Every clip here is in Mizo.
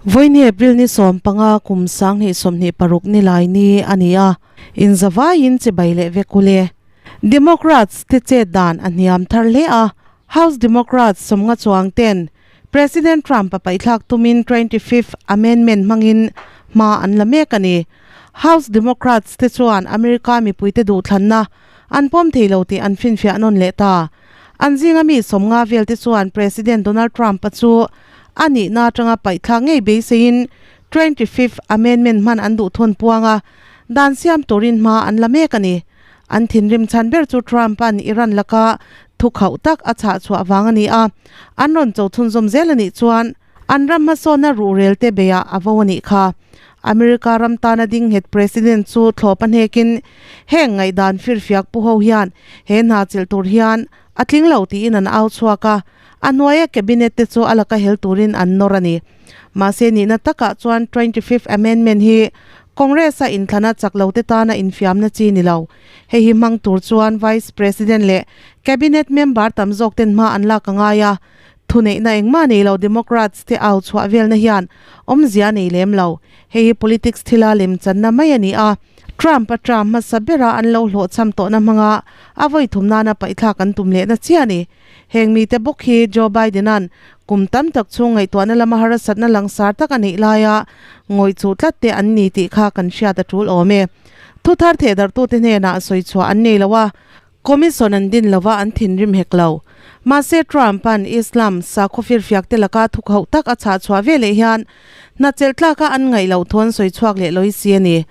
Vawiini April ni 15 kum 2026 ni lai ni a ni a, inzavaiin chibai leh vek ule. Democrats te chet dan a hniam thar hle a, House Democrats 50 chuang ten President Trump a paihthlak tumin 25th Amendment hmangin hma an la mek a ni. House Democrats te chuan America mipuite duhthlanna an pawm thei lo tih an finfiah nawn leh ta. An zinga mi 50 vel te chuan President Donald Trump-a chu a nihna atanga paihthlak ngei beiseiin 25th Amendment hman an duh thawn puang a, dan siam turin hma an la mek a ni. An thinrim chhan ber chu Trump-a'n Iran laka thu khauh tak a chhah chhuah vang a ni a, an rawn cho chhunzawm zel a nih chuan an ram hmasawnna ruhrel te beiah a vo a nih kha. America ram tana ding nghet President chu thlawp a hnekin heng ngaihdan firfiak pu ho hian he hna chilh tur hian a tling lo tiin an au chhuak a, a hnuaia cabinet te chu a laka hel turin an nawr a ni. Mahse nihna takah chuan 25th Amendment hi Congress-a inthlana chak lo te tana infiamna chi ni lo. Hei hi hmang tur chuan Vice President leh Cabinet member tam zawk ten hma an lak a ngai a. Thuneihna engmah nei lo Democrats te au chhuah velna hian awmzia nei lem lo. Hei hi politics thila lemchanna mai a ni a. Trump-a term hmasa bera an lo hlawhchham tawhna hmanga a vawi thum nana paihthlak an tum lehna chiah a ni. Heng mite bawk hi Joe Biden-a'n kum tam tak chhung ngaihtuahna lama harsatna langsar tak a neih laia ngawih chuh tlat te an ni tih kha kan hriat a tul awm e. Thuthar thehdarhtute hnenah sawi chhuah an nei lo a, Commission an din lova an thinrim hek lo. Mahse Trump-a'n Islam sakhaw firfiak te laka thukhauh tak a chhah chhuah ve leh hian hna chelh tlaka an ngaih loh thu an sawi chhuak leh lawi si a ni.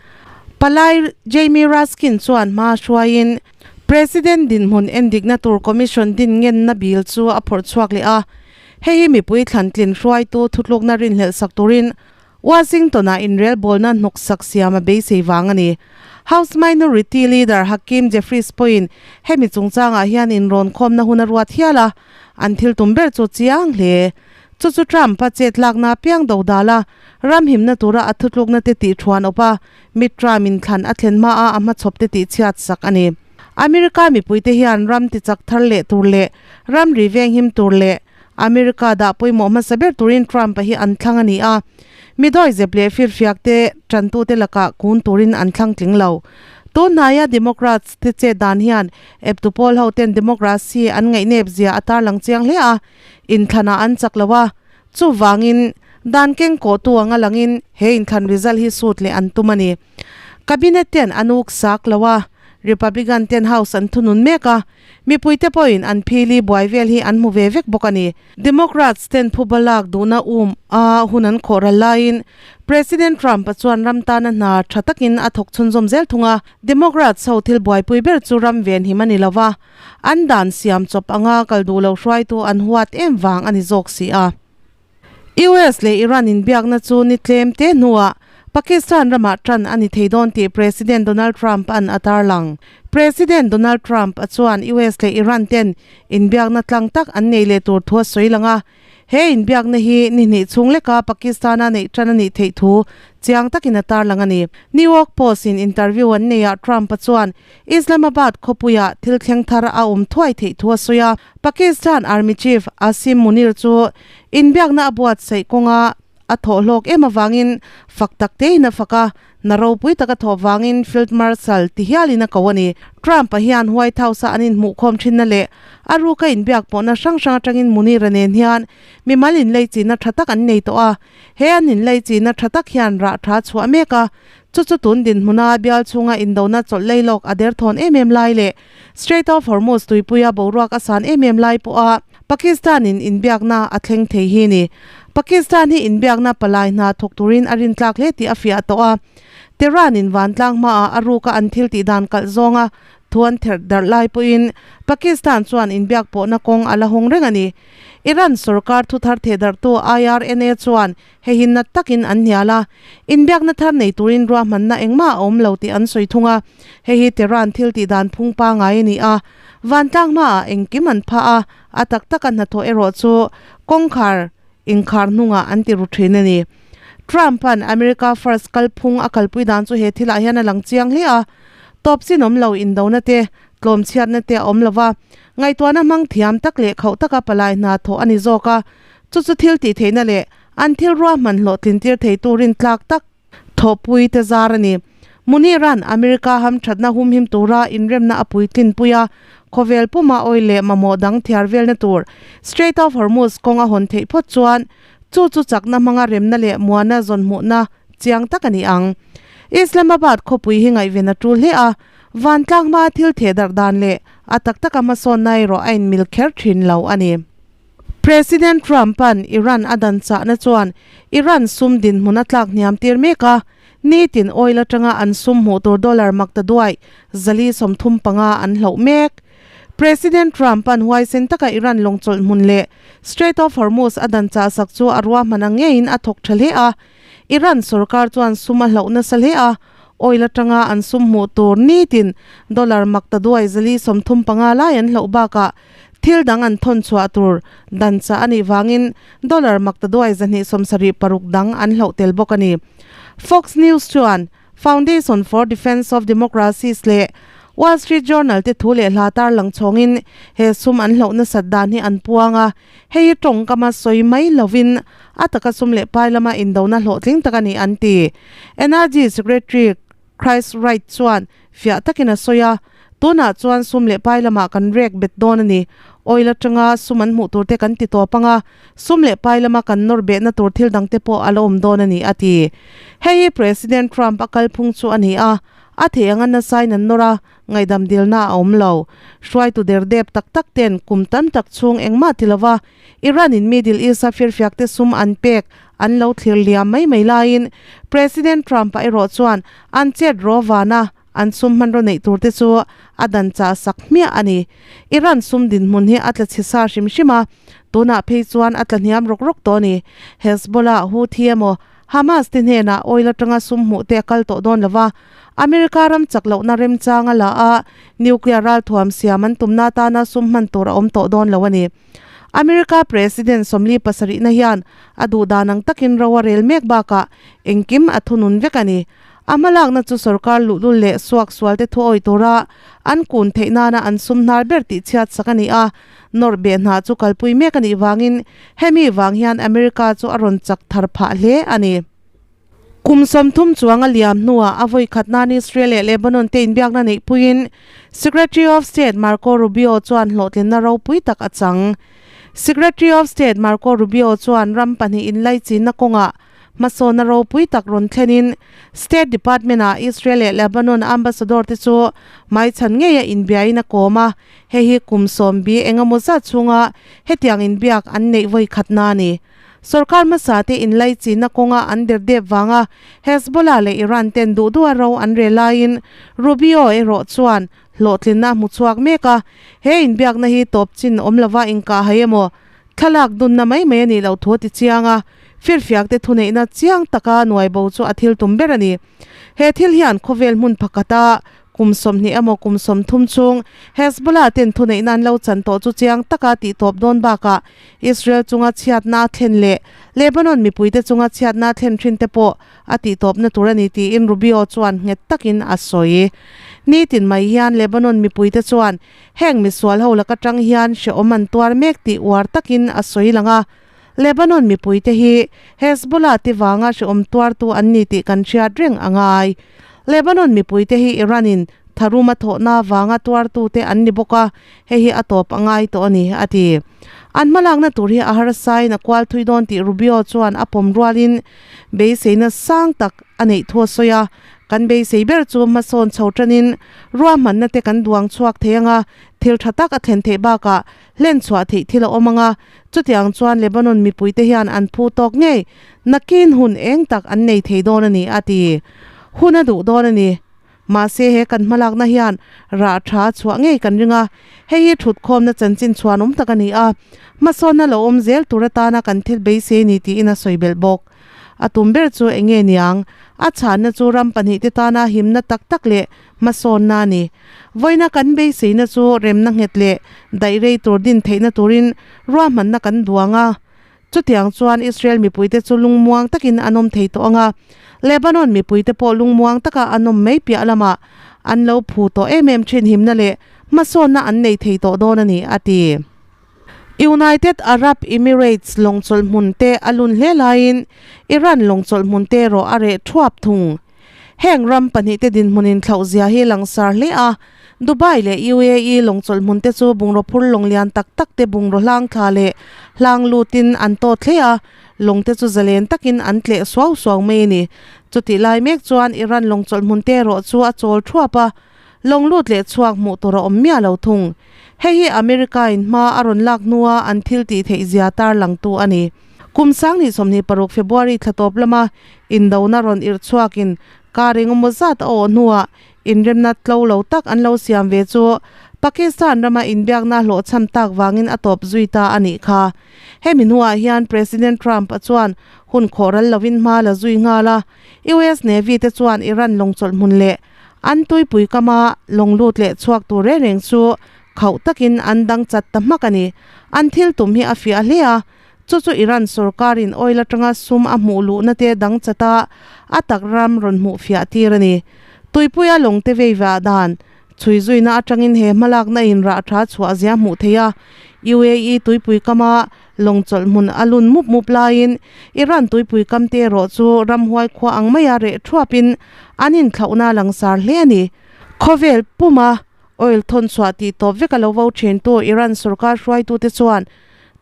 Palai Jamie Raskin chuan hma hruaiin President dinhmun endikna tur Commission din ngenna bill chu a phawrh chhuak leh a, hei hi mipui thlantlin hruaitu thutlukna rinhlelh sak turin Washington-ah inrelbawlna hnawksak siam a beisei vang a ni. House Minority Leader Hakeem Jeffries pawhin hemi chungchangah hian inrawn khawmna hun a ruat hial a, an thil tum ber chu chiang hle. Chu chu Trump-a chet lakna apiang do dal a, ram himna tura a thutlukna te tih thuan awp a, midterm inthlan a thlen hmaa a hmachhawp te tih chhiat sak a ni. America mipuite hian ram tichak thar leh tur leh ramri venghim tur leh America dah pawimawh hmasa ber turin Trump-a hi an thlang a ni a, mi dawizep leh firfiak te tantute lakah kun turin an thlang tling lo. Tun hnaia Democrats te chet dan hian eptu pawl ho ten democracy an ngaihnep zia a tarlang chiang hle a, inthlanah an chak lo a, chuvangin dan keng kawhtu anga langin he inthlan result hi sut leh an tum a ni. Cabinet ten an uk sak lo a, Republican ten House an thunun mek a, Mipuite pawhin an phili buai vel hi an hmu ve vek bawk a ni. Democrats ten phuba lak duhna um a hun an khawh ral laiin President Trump-a chuan ram tana hna tha takin a thawk chhunzawm zel thung a. Democrats ho thil buaipui ber chu ram venhim a ni lo va, an dan siam chawp anga kal duh lo hruaitu an huat em vang a ni zawk si a. US leh Iran inbiakna chu ni tlem te hnuah Pakistan ramah tan a ni thei dawn tih President Donald Trump-a'n a tarlang. President Donald Trump-a chuan US leh Iran ten inbiakna tlang tak an nei leh tur thu a sawi lang a, he inbiakna hi ni hnih chhung leka Pakistan-a neih tan a nih theih thu chiang takin a tarlang a ni. New York Post-in interview an neiah Trump-a chuan Islamabad khawpuiah thil thleng thar a awm thuai theih thu a sawi a, Pakistan Army Chief Asim Munir chu Inbiakna a buatsaih kawnga a thawh hlawk em avangin fak tak tein a fak a, na ropui tak a thawh vangin Field Marshal ti hialin a ko a ni. Trump-a hian White House-a an inhmuhkhawm thinna leh a ruka inbiak pawhna hrang hrang atangin Munir-a nen hian mimal inleichihna tha tak an nei tawh a, he an inleichihna tha tak hian rah tha chhuah mek a, chu chu tun dinhmuna bial chhunga indona chawlh leilawk a derthawn em em lai leh Strait of Hormuz tuipuia boruak a san em em lai pawha Pakistan-in inbiakna a thleng thei hi ni. Pakistan hi inbiakna palai hna thawk turin a rintlak hle tih a fiah tawh a. Tehran-in vantlang hmaah a ruka an thil tih dan kalh zawnga thu an therh darh lai pawhin Pakistan chuan inbiak pawhna kawng a la hawng reng a ni. Iran sorkar thuthar thehdarhtu IRNA chuan Hei hi nat takin an hnial a, inbiakna thar nei turin ruahmanna engmah a awm lo tih an sawi thung a. Hei hi Tehran thil tih dan phung pangai a ni a, vantlang hmaah engkim an phah a, a tak taka hnathawh erawh chu kawngkhar inkhar hnungah an ti ru thin a ni. Trump-a'n America First kalphung a kalpui dan chu he thilah hian a lang chiang hle a, tawp chin awm lo indona te, tlawmchhiatna te a awm lo va, ngaihtuahna hmang thiam tak leh khauh taka palai hna thawh a ni zawk a, chu chu thil tih theihna leh. an thil ruahman hlawhtlin tir thei turin tlak tak thawhpui te zar a ni. Munir-a'n America hamthatna humhim tura inremna a puitlin pui a, khawvel puma oil leh mamawh dang thiar velna tur Strait of Hormuz kawng a hawn theih phawt chuan chu chu chakna hmanga remna leh muana zawn hmuhna chiang tak a ni ang. Islamabad khawpui hi ngaihven a tul hle a, vantlang hmaa thil theh darh dan leh a tak taka hmasawnna erawh a inmil kher thin lo a ni. President Trump-a'n Iran a dan chahna chuan Iran sum dinhmun a tlak hniam tir mek a, nitin oil atanga an sum hmuh tur dollar maktaduai 435 an hloh mek. President Trump-a'n huaisen taka Iran lawngchawlh hmun leh Strait of Hormuz a dan chahsak chu a ruahman ang ngeiin a thawk tha hle a, Iran sorkar chuan sum a hloh nasa hle a, oil atanga an sum hmuh tur nitin dollar maktaduai 435 lai an hloh bakah Thil dang an thawn chhuah tur dan chah a nih vangin dollar maktaduai 276 dang an hloh tel bawk a ni. Fox News chuan Foundation for Defense of Democracies leh Wall Street Journal te thu leh hla tarlang chhawngin he sum an hloh nasat dan hi an puang a, hei hi tawngkama sawi mai lovin a taka sum leh pai lama indona hlawhtling tak a ni an ti. Energy Secretary Chris Wright chuan fiah takin a sawi a, Tunah chuan sum leh pai lamah kan rek bet dawn a ni. Oil atanga sum an hmuh tur te kan ti tawp ang a, sum leh pai lama kan nawr behna tur thil dang te pawh a la awm dawn a ni, a ti. Hei hi President Trump a kalphung chu a ni a, a theih anga nasain an nawr a, ngaihdam dilna a awm lo. Hruaitu der dep tak tak ten kum tam tak chhung engmah ti lova Iran-in Middle East-a firfiakte sum an pek an lo thlir liam mai mai laiin President Trump-a erawh chuan an chet raw vana an sum hmanraw neih tur te chu a dan chah sak hmiah a ni. Iran sum dinhmun hi a tla chhe sa hrim hrim a, tunah phei chuan a tla hniam rawk rawk tawh a ni. Hezbollah, Houthi emaw Hamas te hnenah oil atanga sum hmuh te a kal tawh dawn lo va, America ram chak lohna remchang a la a, nuclear ralthuam siam an tumna atana sum hman tur a awm tawh dawn lo a ni. America President 47 na hian a duh dan ang takin ro a rel mek bakah engkim a thunun vek a ni. A hmalakna chu sorkar luhlul leh suaksual te thuawi tura an kun theih nana an sum hnar ber tih chhiat sak a ni a, nawrh beh hna chu kalpui mek a nih vangin hemi vang hian America chu a rawn chak thar phah hle a ni. Kum 30 chuang a liam hnuah a vawi khat nan Israel leh Lebanon te inbiakna neihpuiin Secretary of State Marco Rubio chuan hlawhtlinna ropui tak a chang. Secretary of State Marco Rubio chuan ram pahnih inlaichinna kawngah hmasawnna ropui tak rawn thlenin State Department-ah Israel leh Lebanon ambassador te chu hmaichhan ngeia inbiain a kawm a, hei hi kum 70 engemaw zat chhunga hetiang inbiak an neih vawi khatna a ni. Sorkar hmasa te inlaichinna kawnga an derdep vanga Hezbollah leh Iran ten duh duha ro an rel laiin Rubio erawh chuan hlawhtlinna a hmu chhuak mek a, he inbiakna hi tawp chin awm lova inkah hai emaw thlalak dunna mai mai a nih loh thu a ti chiang a, firfiak te thuneihna chiang taka nuai bo chu a thil tum ber a ni. He thil hian khawvel hmun pakhata kum 20 emaw kum 30 chhung Hezbollah ten thuneihna an lo chan tawh chu chiang taka tih tawp dawn bakah Israel chunga chhiatna a thlen leh Lebanon mipuite chunga chhiatna a thlen thin te pawh a tih tawpna tur a ni tiin Rubio chuan nghet takin a sawi. Nitin mai hian Lebanon mipuite chuan heng misual ho laka tang hian hrehawm an tuar mek tih uar takin a sawi lang a. Lebanon mipuite hi Hezbollah te vanga hrehawm tuartu an ni tih kan hriat reng a ngai. Lebanon mipuite hi Iran-in tharum a thawhna vanga tuartute an ni bawk a, hei hi a tawp a ngai tawh a ni, a ti. An hmalakna tur hi a harsain a kual thui dawn tih Rubio chuan a pawm rualin beiseina sang tak a neih thu a sawi a, Kan beisei ber chu hmasawn chho tanin ruahmanna te kan duang chhuak thei ang a, thil tha tak a thlen theih bakah hlen chhuah theih thil a awm ang a, chutiang chuan Lebanon mipuite hian an phu tawk ngei nakin hun eng tak an nei thei dawn a ni, a ti. Hun a duh dawn a ni. Mahse he kan hmalakna hian rah tha chhuah ngei kan ring a, hei hi thutkhawmna chanchin chhuanawm tak a ni a, hmasawnna lo awm zel tur atana kan thil beisei a ni tiin a sawi belh bawk. A tum ber chu eng nge niang? A chhanna chu ram pahnih te tana himna tak tak leh hmasawnna a ni. Vawiina kan beiseina chu remna nghet leh daih rei tur din theihna turin ruahmanna kan duang a. Chutiang chuan Israel mipuite chu lungmuang takin an awm thei tawh ang a, Lebanon mipuite pawh lungmuang taka an awm mai piah lamah an lo phu tawh em em thin himna leh hmasawnna an nei thei tawh dawn a ni, a ti. United Arab Emirates lawngchawlh hmun te a lun hle laiin Iran lawngchawlh hmun te erawh a reh thuap thung. Heng ram pahnihte dinhmunin thlauh zia hi langsar hle a, Dubai leh UAE lawngchawlh hmun te chu bungraw phur lawng lian tak tak te bungraw hlang thla leh hlang lutin an tawt hle a, lawng te chu zalen takin an tleh suau suau mai a ni. Chutih lai mek chuan Iran lawngchawlh hmun te erawh chu a chawl thuap a, lawng lut leh chhuak hmuh tur a awm miah lo thung. Hei hi America-in hma a rawn lak hnua an thil tih theih zia tarlangtu a ni. Kum 2026 February thla tawp lama indona rawn irh chhuakin kar engemaw zat a awh hnuah inremna tlo lo tak an lo siam ve chu Pakistan rama inbiakna hlawhchham tak vangin a tawp zui ta a nih kha. Hemi hnuah hian President Trump-a chuan hun khawhral lovin hma la zui nghal a, US Navy te chuan Iran lawngchawlh hmun leh an tuipui kama lawng lut leh chhuak tur reng reng chu khauh takin an dang chat ta hmak a ni. An thil tum hi a fiah hle a, chu chu Iran sorkarin oil atanga sum a hmuh luhna te dang chat a, a tak ram rawn hmuh fiah tir a ni. Tuipuia lawngte vei vah dan chhui zuina atangin he hmalakna in rah tha chhuah zia hmuh theih a, UAE tuipui kama lawng chawlh hmun a lun mup mup laiin Iran tuipui kam te erawh chu ramhuai khua ang maia reh thuapin an inthlauhna a langsar hle a ni. Khawvel puma oil thawn chhuah tih tawp vek a lo vo thintu Iran sorkar hruaitute chuan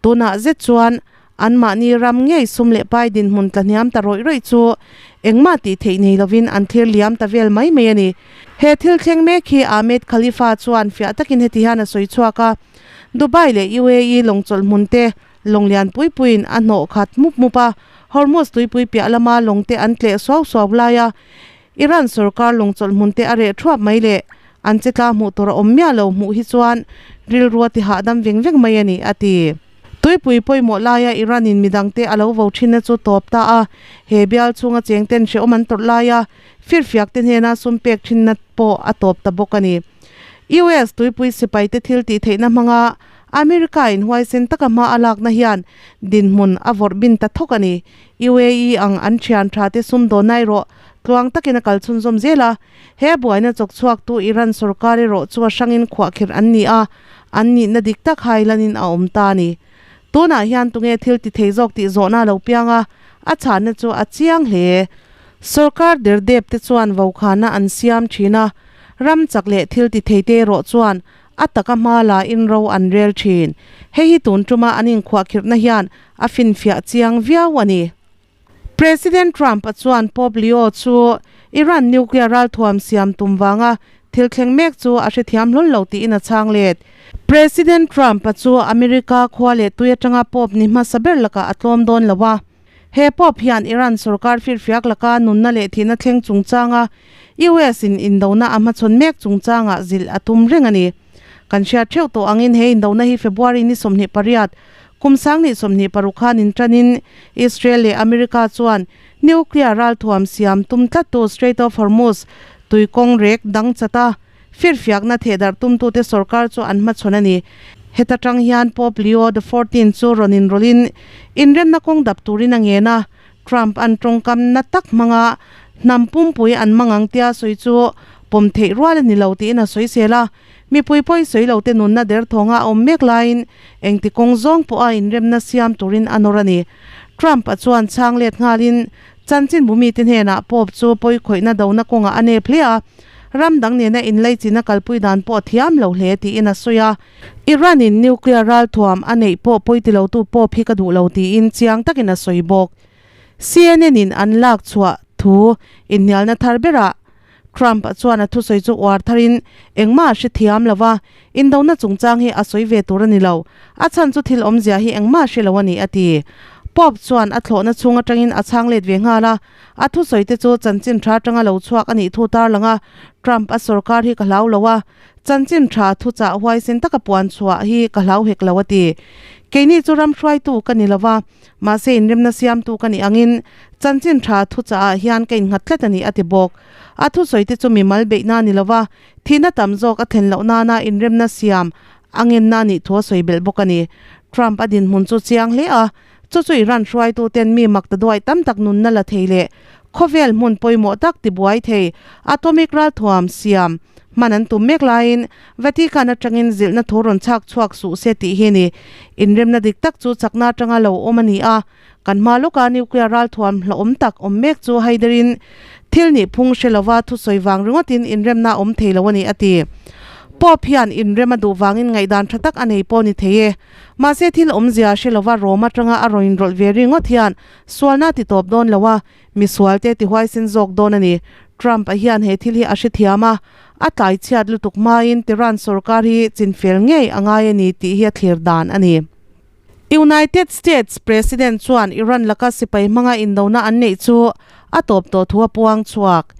tunah zet chuan anmahni ram ngei sum leh pai dinhmun tlahniam ta rawih rawih chu engmah tih theih nei lovin an thlir liam ta vel mai mai a ni. He thil thleng mek hi Ahmed Khalifa chuan fiah takin heti hian a sawi chhuak a, Dubai leh UAE lawngchawlh hmun te lawng lian pui puiin a hnawh khat mup mup a, Hormuz tuipui piah lama lawng te an tleh suau suau lai a, Iran sorkar lawngchawlh hmun te a reh thuap mai leh an che tla hmuh tur a awm miah lo hmuh hi chuan rilru a ti hahdam veng veng mai a ni, a ti. Tuipui pawimawh laia Iran in midangte a lo vo thinna chu tawp ta a, he bial chhunga cheng ten hrehawm an tawrh laia firfiak te hnena sum pek thinna pawh a tawp ta bawk a ni. US tuipui sipaite thil tih theihna hmanga America in huaisen taka hma a lakna hian dinhmun a vawrh bin ta thawk a ni. UAE ang an thian tha te sumdawn erawh tluang takin a kal chhunzawm zel a, he buaina chawk chhuaktu Iran sorkar erawh chu a hrangin khuahkhirh an ni a, an nihna dik tak hailanin a awm ta a ni. Tunah hian tunge thil ti thei zawk tih zawhna a lo piang a, a chhanna chu a chiang hle. Sorkar derdep te chuan vokhana an siam thin a, ram chak leh thil ti thei te erawh chuan a taka hma la in ro an rel thin. Hei hi tun tuma an inkhuahkhirhna hian a finfiah chiang viau a ni. President Trump-a chuan Pope Leo chu Iran nuclear ralthuam siam tum vanga thil thleng mek chu a hrethiam hlawl lo tiin a chhang let. President Trump-a chu America khua leh tui atanga Pope ni hmasa ber lakah a tlawm dawn lo a. He Pope hian Iran sorkar firfiak laka nunna leh thihna thleng chungchanga US-in indona a hmachhawn mek chungchangah zilh a tum reng a ni. Kan hriat theuh tawh angin he indona hi February ni 28, kum 2026 khan intanin Israel leh America chuan nuclear ralthuam siam tum tlattu Strait of Hormuz tuikawng rek dang chat a, firfiakna thehdarh tumtute sorkar chu an hmachhawn a ni. Heta tang hian Pope Leo the Fourteen chu rawn inrawlhin inremna kawng dap turin a ngen a, Trump an tawngkam na tak hmanga hnam pumpui an mang ang tia sawi chu pawm theih rual a ni lo tiin a sawi sel a. Mipui pawi sawi lo te nunna derthawnga a awm mek laiin engti kawng zawng pawha inremna siam turin a nawr a ni. Trump a chuan chhang let nghalin chanchinbu mite hnenah Pope chu pawi khawihna dona kawngah a nep hle a, ram dang nena inleichina kalpui dan pawh a thiam lo hle tiin a sawi a. Iran-in nuclear ralthuam a neih pawh pawi ti lotu Pope hi ka duh lo tiin chiang takin a sawi bawk. CNN-in an lak chhuah thu inhnialna thar berah Trump chuan a thusawi chu uar tharin engmah a hrethiam lo va, indona chungchang hi a sawi ve tur a ni lo, a chhan chu thil awmzia hi engmah a hre lo a ni a ti. Pope chuan a thlawhna chhung atangin a chhang let ve nghal a, a thusawi te chu chanchin tha atanga lo chhuak a nih thu tarlang a, Trump a sorkar hi ka hlau lo a, Chanchin tha thuchah huaisen taka puan chhuah hi ka hlau hek lo a ti. Keini chu ram hruaitu ka ni lova, mahse inremna siamtu ka nih angin chanchin tha thuchah ah hian ka innghat tlat a ni a ti bawk. A thusawi te chu mimal beihna ni lova, thihna tam zawk a thlen loh nana inremna siam a ngenna a nih thu a sawi belh bawk a ni. Trump a dinhmun chu chiang hle a, chu chu Iran hruaitu ten mi mak ta duai tam tak nunna la thei leh khawvel hmun pawimawh tak tibuai thei atomic ralthuam siam. Hman an tum mek laiin Vatican atangin zilhna thu rawn chhak chhuak suh se tih hi a ni. Inremna dik tak chu chakna atanga lo awm a ni a, kan hma lawka nuclear ralthuam hlauhawm tak awm mek chu haiderin thil nih phung hre lova thusawi vang ringawtin inremna a awm thei lo a ni a ti. Pope hian inrem a duh vangin ngaihdan tha tak a nei pawh ni thei e. Mahse thil awmzia hre lova Rome atanga a rawn inrawlh ve ringawt hian sualna a ti tawp dawn lo a, Misualte ti huaisen zawk dawn a ni. Trump-a hian he thil hi a hrethiam a, a tlai chhiat lutuk hmain Tehran sorkar hi chinfel ngei a ngai a ni tih hi a thlir dan a ni. United States President chuan Iran laka sipai hmanga indona an neih chu a tawp tawh thu a puang chhuak.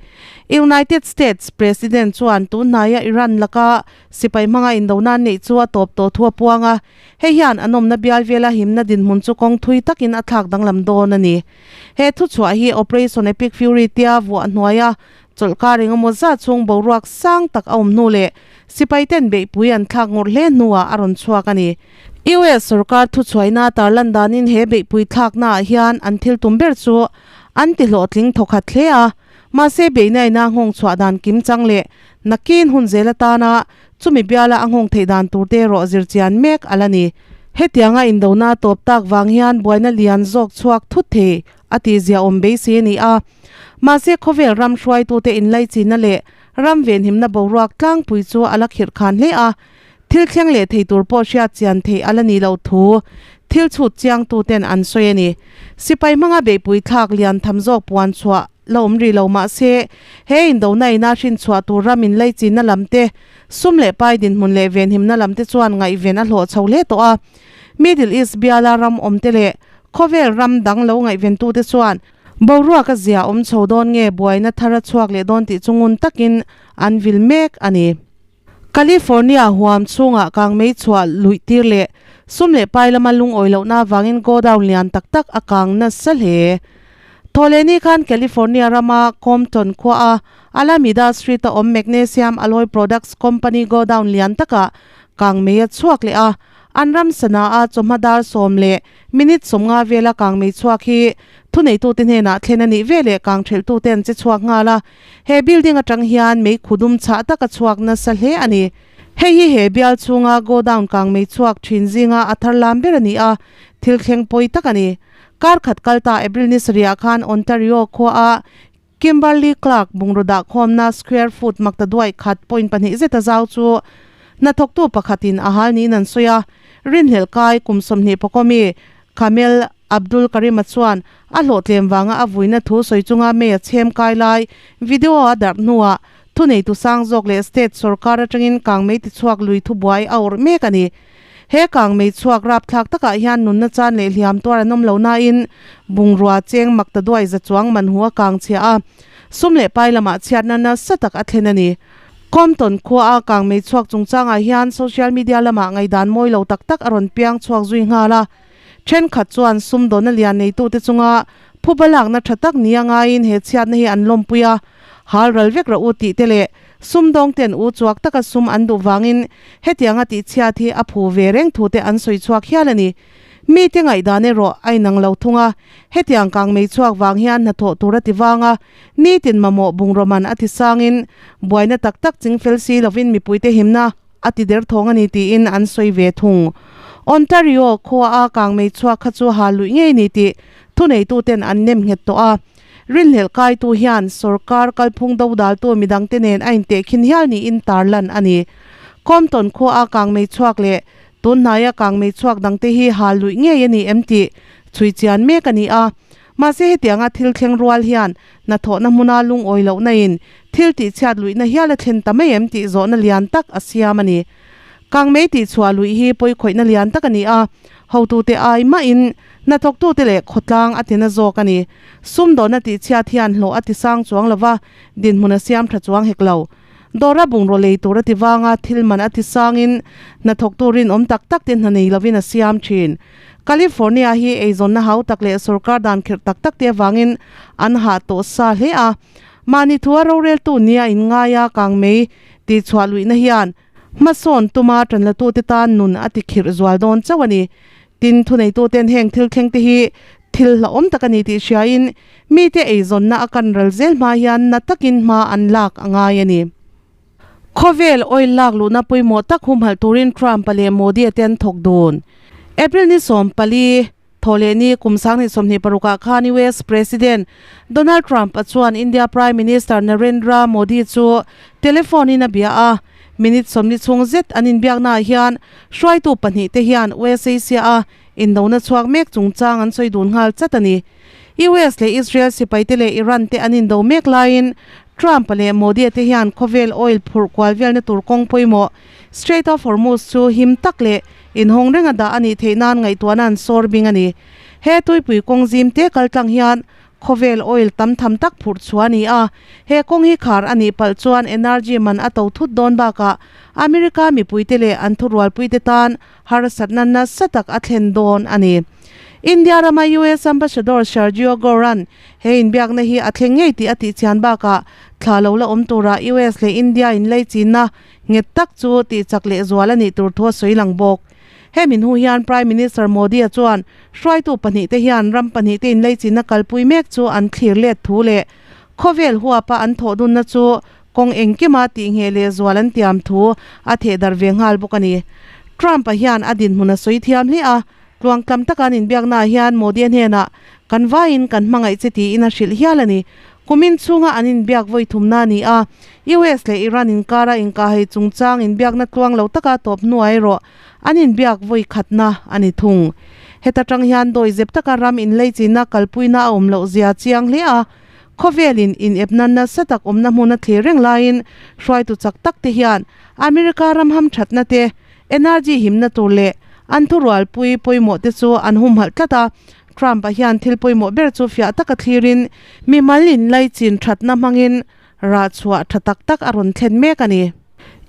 United States President chuan tunhnaia Iran laka sipai hmanga indona an neih chu a tawp tawh thu a puang a, hei hian an awmna bial vela himna dinhmun chu kawng thui takin a thlak danglam dawn a ni. He thuchhuah hi Operation Epic Fury tia vuah hnuaia chawlhkar engemaw zat chhung boruak sang tak a awm hnu leh sipaiten beihpui an thlak ngawrh hle hnuah a rawn chhuak a ni. US sorkar thuchhuaina tarlan danin he beihpui thlaknaah hian an thil tum ber chu an ti hlawhtling thawkhat hle a, mahse beihnaina nghawng chhuah dan kimchang leh nakin hun zel atana Chumi biala a nghawng theih dan tur te erawh zirchian mek a la ni. Hetianga indona a tawp tak vang hian buaina lian zawk chhuak thut thei a tih ziaawm beisei a ni a. Mahse khawvel ram hruaitute inlaichinna leh ram venhimna boruak tlangpui chu a la khirh khan hle a, thil thleng leh thei tur pawh hriat chian theih a la nih loh thu thil chhut chiangtuten an sawi a ni. Sipai hmanga beihpui thlak lian tham zawk puan chhuah La awm rih lo mah se, he indona ina hrin chhuah tur ram inlaichinna lam te, sum leh pai dinhmun leh venhimna lam te chuan ngaihven a hlawh chho hle tawh a. Middle East biala ram awm te leh khawvel ram dang lo ngaihventute chuan boruak a zia awm chho dawn nge buaina thar a chhuak leh dawn tih chu ngun takin an vil mek a ni. California huam chhungah kangmei chhuah luih tir leh sum leh pai lama lungawi lohna avangin godown lian tak tak a kang nasa hle. Thawhlehni khan California rama Compton khuaa Alameda Street-a awm magnesium alloy products company godown lian takah kangmei a chhuak leh a, an ram sana-a chawhma dar 10 leh minute 50 vela kangmei chhuak hi thuneitute hnenah thlen a nih veleh kangthelhtute an che chhuak nghal a, he building atang hian mei khudum chhah taka chhuak nasa hle a ni. Hei hi he bial chhunga godown kangmei chhuak thin zinga a thar lam ber a ni a, thil thleng pawi tak a ni. Kar khat kal ta April ni sarihah khan Ontario khuaa Kimberly Clark bungraw dah khawmna square foot makta duai khat point pahnih zeta zau chu hnathawktu pakhatin a hal niin an sawi a. Rinhlelh kai kum 20 pakawmi Kamel Abdul Karim-a chuan a hlawhtlem vanga a vuina thu sawi chunga mei a chhem kai lai video a darh hnuah thuneitu sang zawk leh state sorkar atangin kangmei tichhuak lui thubuai a awrh mek a ni. He kangmei chhuak rapthlak takah hian nunna chan leh hliam tuar an awm lo nain bungrua cheng mak ta duai za chuang man hu a kang chhia a, sum leh pai lamah chhiatna nasa tak a thlen a ni. Compton khuaa kangmei chhuak chungchangah hian social media lamah ngaihdan mawi lo tak tak a rawn piang chhuak zui nghal a, thenkhat chuan sumdawnna lian neitute chunga phuba lakna tha tak nia ngaiin he chhiatna hi an lawmpui a, hal ral vek rawh u tih te leh Sumdawng ten u chuak taka sum an duh vangin hetianga tihchhiat hi a phu ve reng thu te an sawi chhuak hial a ni. Mite ngaihdan erawh a inang lo thung a, hetiang kang mei chhuak vang hian hnathawh tur a ti vang a, nitin mamawh bungraw man a ti sangin buaina tak tak chingfel si lovin mipuite himna a ti der thawng a ni tiin an sawi ve thung. Ontario khua a kang mei chhuak kha chu ha luih ngei ni tih thuneituten an nem nghet tawh a. Rinhlelh kaitu hian sorkar kalphung dodaltu midangte nen a intehkhin hial niin tarlan a ni. Compton khuaa kangmei chhuak leh tunhnaia kangmei chhuak dangte hi hal luih ngei a ni em tih chhui chian mek a ni a. Mahse hetianga thil thleng rual hian hnathawhna hmuna lungawi lohna in thil tihchhiat luihna hial a thlen ta mai em tih zawhna lian tak a siam a ni. Kangmei tihchhuah luih hi pawikhawihna lian tak a ni a, hotute ai mahin hnathawktute leh khawtlang a tina zawk a ni. Sumdawhna tihchhiat hian hlawh a ti sang chuang lo va, dinhmun a siam tha chuang hek lo. Dawra bungraw lei tur a ti vang a, thil man a ti sangin hnathawktu rinawm tak tak te hna nei lovin a siam thin. California hi eizawnna hau tak leh sorkar dan khirh tak tak te avangin an hah tawh sa hle a. Mahni thua roreltu nia inngai a kangmei tihchhuah luihna hian Hmasawn tuma tanlatute tan nun a ti khirh zual dawn chauh a ni. Tin, thuneituten heng thil thlengte hi thil hlauhawm tak a ni tih hriain mite eizawnna a kan ral zel hma hian na takin hma an lak a ngai a ni. Khawvel oil lak luhna pawimawh tak humhalh turin Trump-a leh Modi-a te an thawk dun. April ni 14, Thawhlehni kum 2026 ah khan US President Donald Trump-a chuan India Prime Minister Narendra Modi chu telephone in a bia a. Minute 40 chhung zet an inbiaknaah hian hruaitu pahnihte hian West Asia-a indona chhuak mek chungchang an sawi dun nghal chat a ni. US leh Israel sipaite leh Iran te an indo mek laiin Trump-a leh Modi-a te hian khawvel oil phurh kual velna tur kawng pawimawh Strait of Hormuz chu him tak leh inhawng renga dah a nih theih nan ngaihtuahna an sawr bing a ni. He tuipui kawng zim te kal tlang hian khawvel oil tam tham tak phurh chhuah a ni a, he kawng hi khar a nih palh chuan energy man a to thut dawn bakah America mipuite leh an thurualpuite tan harsatna nasa tak a thlen dawn a ni. India rama US Ambassador Sergio Goran he inbiakna hi a thleng ngei tih a tihchian bakah thla lo la awm tura US leh India inleichinna nghet tak chu tihchak lehzual a nih tur thu a sawi lang bawk. Hemi hnu hian Prime Minister Modi-a chuan hruaitu pahnihte hian ram pahnihte inleichinna kalpui mek chu an thlir let thu leh khawvel huapa an thawhdunna chu Kawng engkima tihngheh lehzual an tiam thu a theh darh ve nghal bawk a ni. Trump-a hian a dinhmun a sawi thiam hle a, tluangtlam taka an inbiaknaah hian Modi-a hnenah kan vaiin kan hmangaih che tiin a hrilh hial a ni. Kumin chhunga an inbiak vawi thumna a ni a, US leh Iran inkara inkahhei chungchang inbiakna tluang lo taka tawp hnuah erawh an inbiak vawi khatna a ni thung. Heta tang hian dawihzep taka ram inleichinna kalpuina a awm loh zia chiang hle a, Khawvelin inepna nasa tak awmna hmun a thlir reng laiin hruaitu chak tak te hian America ram hamthatna te, energy himna tur leh an thurualpui pawimawh te chu an humhalh tlat a. Trump-a hian thil pawimawh ber chu fiah taka thlirin mimal inlaichin thatna hmangin rah chhuah tha tak tak a rawn thlen mek a ni.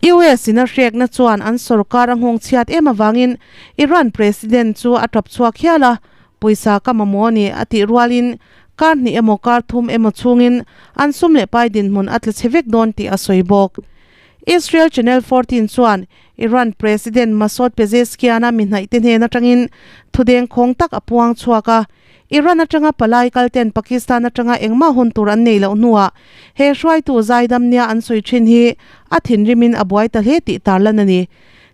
US in a hrekna chuan an sorkar a nghawng chhiat em avangin Iran President chu a tap chhuak hial a, Pawisa ka mamawh a ni a tih rualin kar hnih emaw kar thum emaw chhungin an sum leh pai dinhmun a tla chhe vek dawn tih a sawi bawk. Israel Channel 14 chuan Iran President Masoud Pezeshkian-a mi hnaihte hnen atangin thudeng khawng tak a puang chhuak a, Iran atanga palai kalten Pakistan atanga engmah hun tur an nei loh hnuah he hruaitu zaidam nia an sawi thin hi a thinrimin a buai ta hle tih tarlan a ni.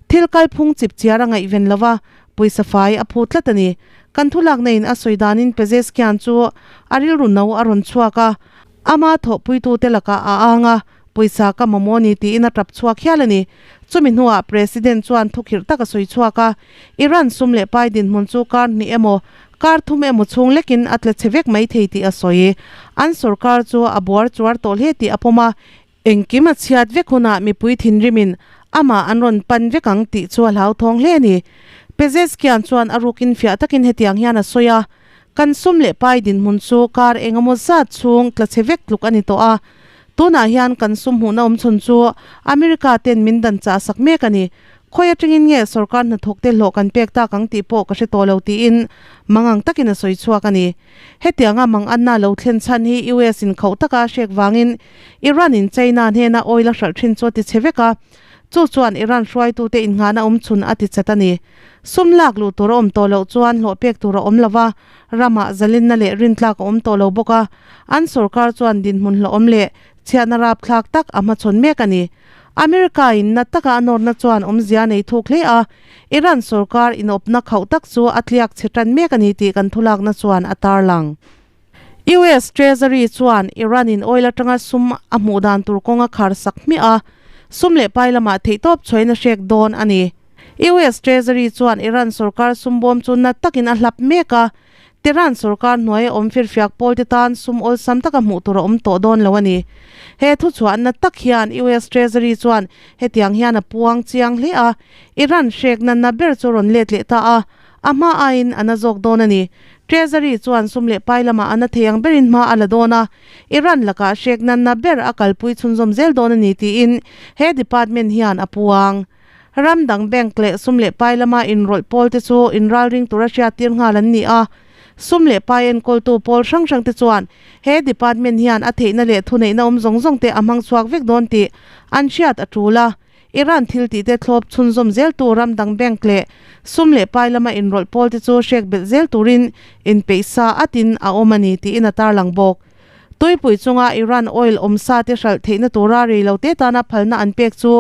Thil kalphung chipchiar a ngaihven lova Pawisa fai a phu tlat a ni. Kan thulakna in a sawi danin Pezeshkian chu a rilru no a rawn chhuak a, ama thawhpuitute lakah a ang a, pawisa ka mamawh a ni tiin a tap chhuak hial a ni. Chumi hnuah President chuan thukhirh tak a sawi chhuak a, Iran sum leh pai dinhmun chu kar hnih emaw, kar thum emaw chhung lekin a tla chhe vek mai thei tih a sawi. An sorkar chu a buar chuar tawh hle tih a pawm a, Engkim a chhiat vek hunah mipui thinrimin amah an rawn pan vek ang tih chu a hlauthawng hle a ni. Pezeshkian chuan a rukin fiah takin hetiang hian a sawi a, Kan sum leh pai dinhmun chu kar engemaw zat chhung tla chhe vek tluk a ni tawh a. Tunah hian kan sum hmuhna awmchhun chu America ten min dan chah sak mek a ni. Khawi atangin nge sorkar hnathawkte hlawh kan pek tak ang tih pawh ka hre tawh lo tiin mangang takin a sawi chhuak a ni. Hetianga manganna lo thlen chhan hi US in khauh taka a hrek vangin Iran in China hnena oil a hralh thin chu a ti chhe vek a, chu chuan Iran hruaitute innghahna awm chhun a ti chat a ni. Sum lak luh tur a awm tawh loh chuan hlawh pek tur a awm lo va, ramah zalenna leh rintlak a awm tawh lo bawk a, an sorkar chuan dinhmun hlawhawm leh chhiatna rapthlak tak a hmachhawn mek a ni. America in na taka a nawrna chuan awmzia nei thuk hle a, Iran sorkar inawpna khauh tak chu a tliak chhe tan mek a ni tih kan thulakna chuan a tarlang. US Treasury chuan Iran in oil atanga sum a hmuh dan tur kawng a khar sak hmiah a, sum leh pai lamah theihtawp chhuain a hrek dawn a ni. US Treasury chuan Iran sorkar sum bawm chu na takin a hlap mek a, Tehran sorkar hnuaia awm firfiak pawlte tan sum awlsam taka hmuh tur a awm tawh dawn lo a ni. He thuchhuahna tak hian US Treasury chuan hetiang hian a puang chiang hle a, Iran hrekna na ber chu rawn let leh ta a, a hma aiin a na zawk dawn a ni. Treasury chuan sum leh pai lamah a na thei ang berin hma a la dawn a, Iran lakah hrekna na ber a kalpui chhunzawm zel dawn a ni tiin he department hian a puang. Ram dang bank leh sum leh pai lama inrawlh pawl te chu inralring tura hriattir nghal an ni a. Sum leh pai enkawltu pawl hrang hrang te chuan he department hian a theihna leh thuneihna awm zawng zawng te a hmang chhuak vek dawn tih an hriat a tul a. Iran thil tih te thlawp chhunzawm zeltu ram dang bank leh sum leh pai lama inrawlh pawl te chu hrek belh zel turin inpeihsa atin a awm a ni tiin a tarlang bawk. Tuipui chunga Iran oil awmsa te hralh theihna tura reilote tana phalna an pek chu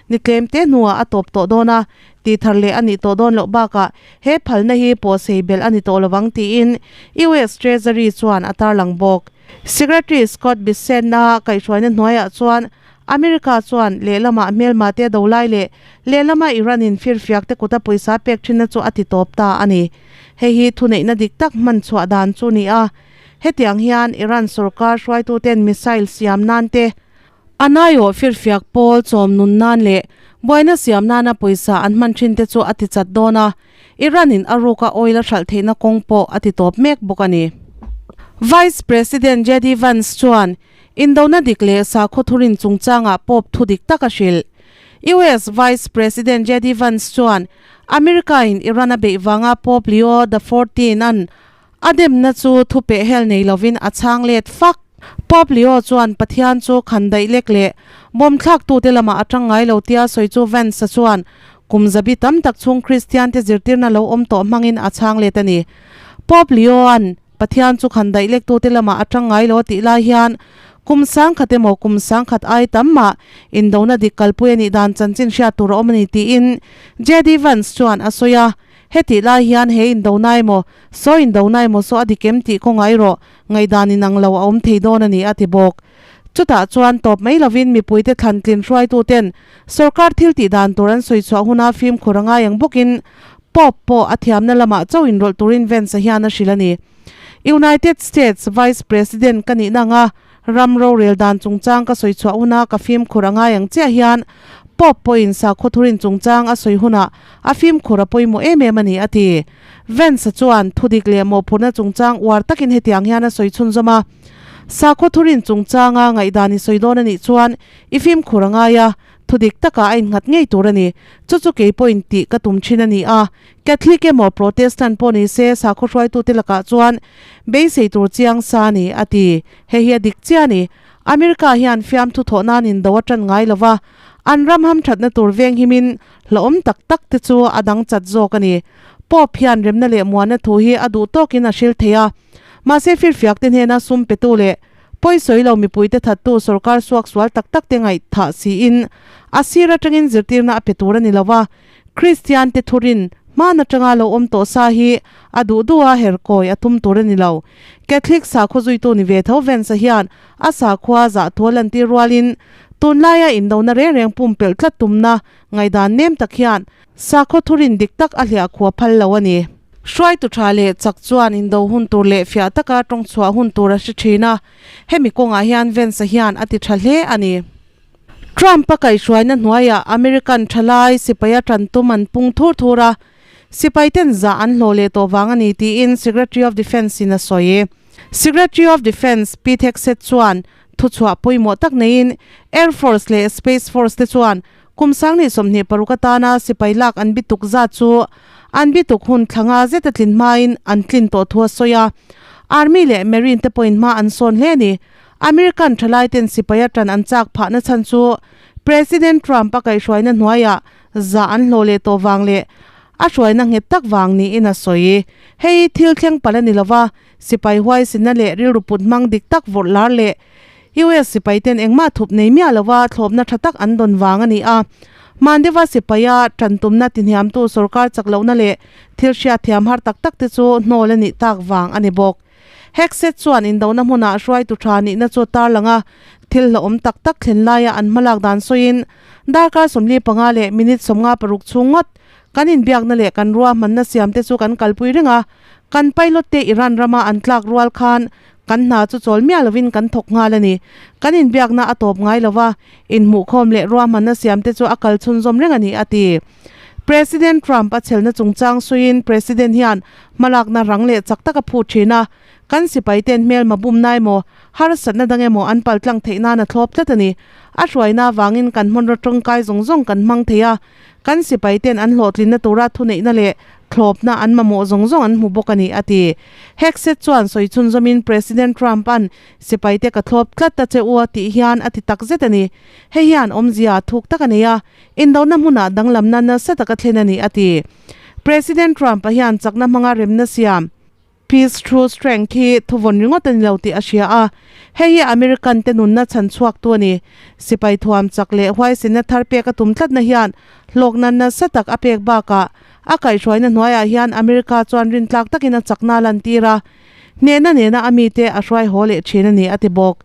ni tlemte hnuah a tawp tawh dawn a, tih thar leh a nih tawh dawn loh bakah he phalna hi pawhsei belh a ni tawh lovang tiin US Treasury chuan a tarlang bawk. Secretary Scott Bessent-a kaihhruaina hnuaiah chuan America chuan lehlamah hmelma te do lai leh lehlama Iran-in firfiak te kuta pawisa pek thinna chu a ti tawp ta a ni. Hei hi thuneihna dik tak hman chhuah dan chu ni a. Hetiang hian Iran sorkar hruaituten missile siam nan te, a naiawh firfiak pawl chawm nun nan leh buaina siam nana pawisa an hman thin te chu a ti chat dawn a, Iran-in a ruka oil a hralh theihna kawng pawh a ti tawp mek bawk a ni. Vice President JD Vance chuan Indona dik leh sakhaw thurin chungchangah Pope thu dik tak a hrilh. US Vice President JD Vance chuan America-in Iran a beih vanga Pope Leo the Fourteen-a'n a demna chu thu peh hel nei lovin a chhang let fak. Pope Leo chuan Pathian chu khandaih lek leh bawm thlaktute lamah a tang ngai lo tia sawi chu Vance-a chuan kum zabi tam tak chhung Kristiante zirtirna lo awm tawh hmangin a chhang let a ni. Pope Leo-a'n Pathian chu khandaih lektute lamah a tang ngai lo a tih lai hian kum sangkhat emaw kum sangkhat ai tam mah indona dik kalpui a nih dan chanchin hriat tur a awm a ni tiin JD Vance chuan a sawi a. Hetih lai hian he indona emaw saw indona emaw saw a dik em tih kawnga erawh ngaihdan inang lo a awm thei dawn a ni a ti bawk. Chutah chuan tawp mai lovin mipuite thlantlin hruaituten sorkar thil tih dan tur an sawi chhuah huna fimkhur a ngai ang bawkin Pope pawh a thiamna lamah chauh inrawlh turin Vance-a hian a hrilh a ni. United States Vice President ka nihna anga ram rorel dan chungchang ka sawi chhuah huna ka fimkhur a ngai ang chiah hian Pope pawhin sakhaw thurin chungchang a sawi hunah a fimkhur a pawimawh em em a ni, a ti. Vance-a chuan thudik leh mawhphurhna chungchang uar takin hetiang hian a sawi chhunzawm a, Sakhaw thurin chungchanga ngaihdan i sawi dawn a nih chuan i fimkhur a ngai a, Thu dik takah a innghat ngei tur a ni. Chu chu kei pawhin tih ka tum thin a ni a. Catholic emaw Protestant pawh ni se sakhaw hruaitute lakah chuan beisei tur chiang sa a ni, a ti. Hei hi a dik chiah a ni. America hian fiamthu thawh nan in do a tan ngai lo va, an ram hamthatna tur veng himin hlauhawm tak tak te chu a dang chat zawk a ni. Pope hian remna leh muanna thu hi a duh tawkin a hril thei a. Mahse firfiakte hnena sum petu leh Pawi sawi lo mipuite thattu sorkar suak sual tak tak te ngaihthah siin a sir atangin zirtirna a pe tur a ni lo a, Kristian te thurin hman atanga lo awm tawh sa hi a duh duh a herkawi a tum tur a ni lo. Catholic sakhaw zuitu ni ve tho Vance-a hian a sakhua zah thu a lantir rualin tunlaia indona reng reng pumpelh tlat tumna ngaihdan nem tak hian Sakhaw thurin dik tak a hliah khua phal lo a ni. Hruaitu tha leh chak chuan indo hun tur leh fiah taka tawng chhuah hun tur a hre thin a, hemi kawngah hian Vance-a hian a ti tha hle a ni. Trump-a kaihhruaina hnuaiah American thalai sipaia tan tum an pung thur thur a, sipaiten zah an hlawh leh tawh vang a ni tiin Secretary of Defence-in a sawi. Secretary of Defence Pete Hegseth chuan thuchhuah pawimawh tak neiin Air Force leh Space Force te chuan Kum 2026 atana sipai lak an bituk zat chu an bituk hun thla nga zet a tlin hmain an tlin tawh thu a sawi a. Army leh Marine te pawhin hma an sawn hle a ni. American thalaiten sipai a tan an chak phahna chhan chu President Trump a kaihhruaina hnuaiah zah an hlawh leh tawh vang leh a hruaina nghet tak vang niin a sawi. Hei thil thleng palh a ni lova, sipai huaisinna leh rilru put hmang dik tak vawrh lar leh US sipaiten engmah thup nei miah lova thlawpna tha tak an dawn vang a ni a. Mandeva sipaia tantumna tihniamtu sorkar chak lohna leh thil hriatthiam har tak tak te chu hnawl a nih tak vang a ni bawk. Hegseth chuan indona hmunah hruaitu tha nihna chu tarlang a, thil hlauhawm tak tak thlen laia an hmalak dan sawiin darkar 45 leh minute 56 chhung ngawt kan inbiakna leh kan ruahmanna siam te chu kan kalpui reng a, kan pilot te Iran rama an tlak rual khan Kan hna chu chawl miah lovin kan thawk nghal a ni. Kan inbiakna a tawp ngai lo va, inhmuhkhawm leh ruahmanna siamte chu a kal chhunzawm reng a ni, a ti. President Trump a chhelna chungchang suiin President hian hmalakna rang leh chak tak a phut thin a, kan sipaiten hmelma bumna emaw, harsatna dang emaw an paltlang theih nan a thlawp tlat a ni. A hruaina avangin kan hmanraw tawngkai zawng zawng kan hmang thei a, Kan sipaiten an hlawhtlinna tura thuneihna leh thlawpna an mamawh zawng zawng an hmu bawk a ni, a ti. Hegseth chuan sawi chhunzawmin President Trump-a'n sipaite ka thlawp tlat ta che u a tih hian a ti tak zet a ni. Hei hian awmzia thuk tak a nei a, indona hmunah danglamna nasa taka thlen a ni, a ti. President Trump-a hian chakna hmanga remna siam. Peace through strength hi thuvawn ringawt a ni lo tih a hria a, hei hi American te nunna chhan chhuaktu a ni. Sipai thuam chak leh huaisenna thar pek a tum tlatna hian hlawkna nasa tak a pek bakah a kaihhruaina hnuaiah hian America chuan rintlak takin a chakna a lantir a, hnehna nena a mite a hruai haw leh thin a ni a ti bawk.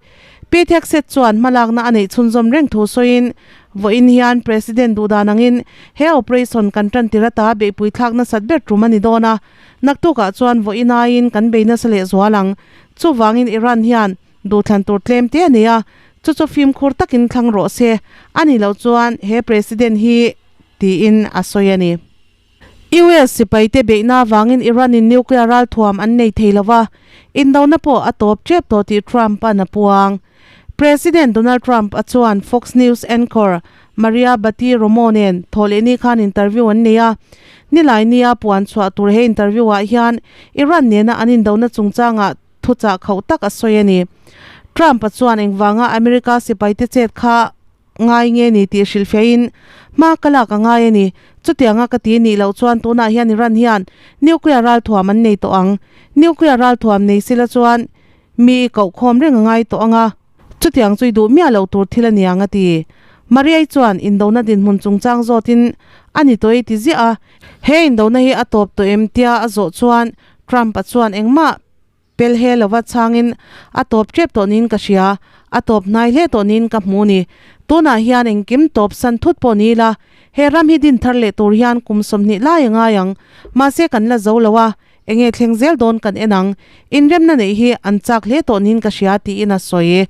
Pete Hegseth chuan hmalakna a neih chhunzawm reng thu sawiin, Vawiin hian President duhdan angin he operation kan tan tir ata beihpui thlak nasat ber tum a ni dawn a, naktukah chuan vawiin aiin kan bei nasa leh zual ang. Chuvangin Iran hian duhthlan tur tlem te a nei a, chu chu fimkhur takin thlang rawh se, a nih loh chuan he President hi tiin a sawi a ni. US sipaite beihna avangin Iran-in nuclear ralthuam an nei thei lo va, indona pawh a tawp tep tawh tih Trump-a'n a puang. President Donald Trump-a chuan Fox News anchor Maria Bati Romo nen thawhlehni khan interview an nei a. Nilai nia puan chhuah tur he interview-ah hian Iran nena an indona chungchangah thuchah khauh tak a sawi a ni. Trump-a chuan engvanga America sipaite chet kha ngai nge ni tih hrilhfiahin hma ka lak a ngai a ni. Chutianga ka ti nih loh chuan tunah hian Iran hian nuclear ralthuam an nei tawh ang. Nuclear ralthuam nei sila chuan mi i koh khawm reng a ngai tawh ang a, chutiang chu i duh miah loh tur thil a ni ang a ti. Mariai chuan indona dinhmun chungchang zawtin a ni tawh i ti ziah a, he indona hi a tawp tawh em tia a zawh chuan Trump-a chuan engmah Pel he lova changin a tawp tep tawh niin ka hria, a tawp hnai hle tawh niin ka hmu ni. Tunah hian engkim tawp san thut pawh ni ila, he ram hi din thar leh tur hian kum 20 lai a ngai ang. Mahse kan la zo lo a, enge thleng zel dawn kan en ang. Inremna neih hi an chak hle tawh niin ka hria tiin a sawi.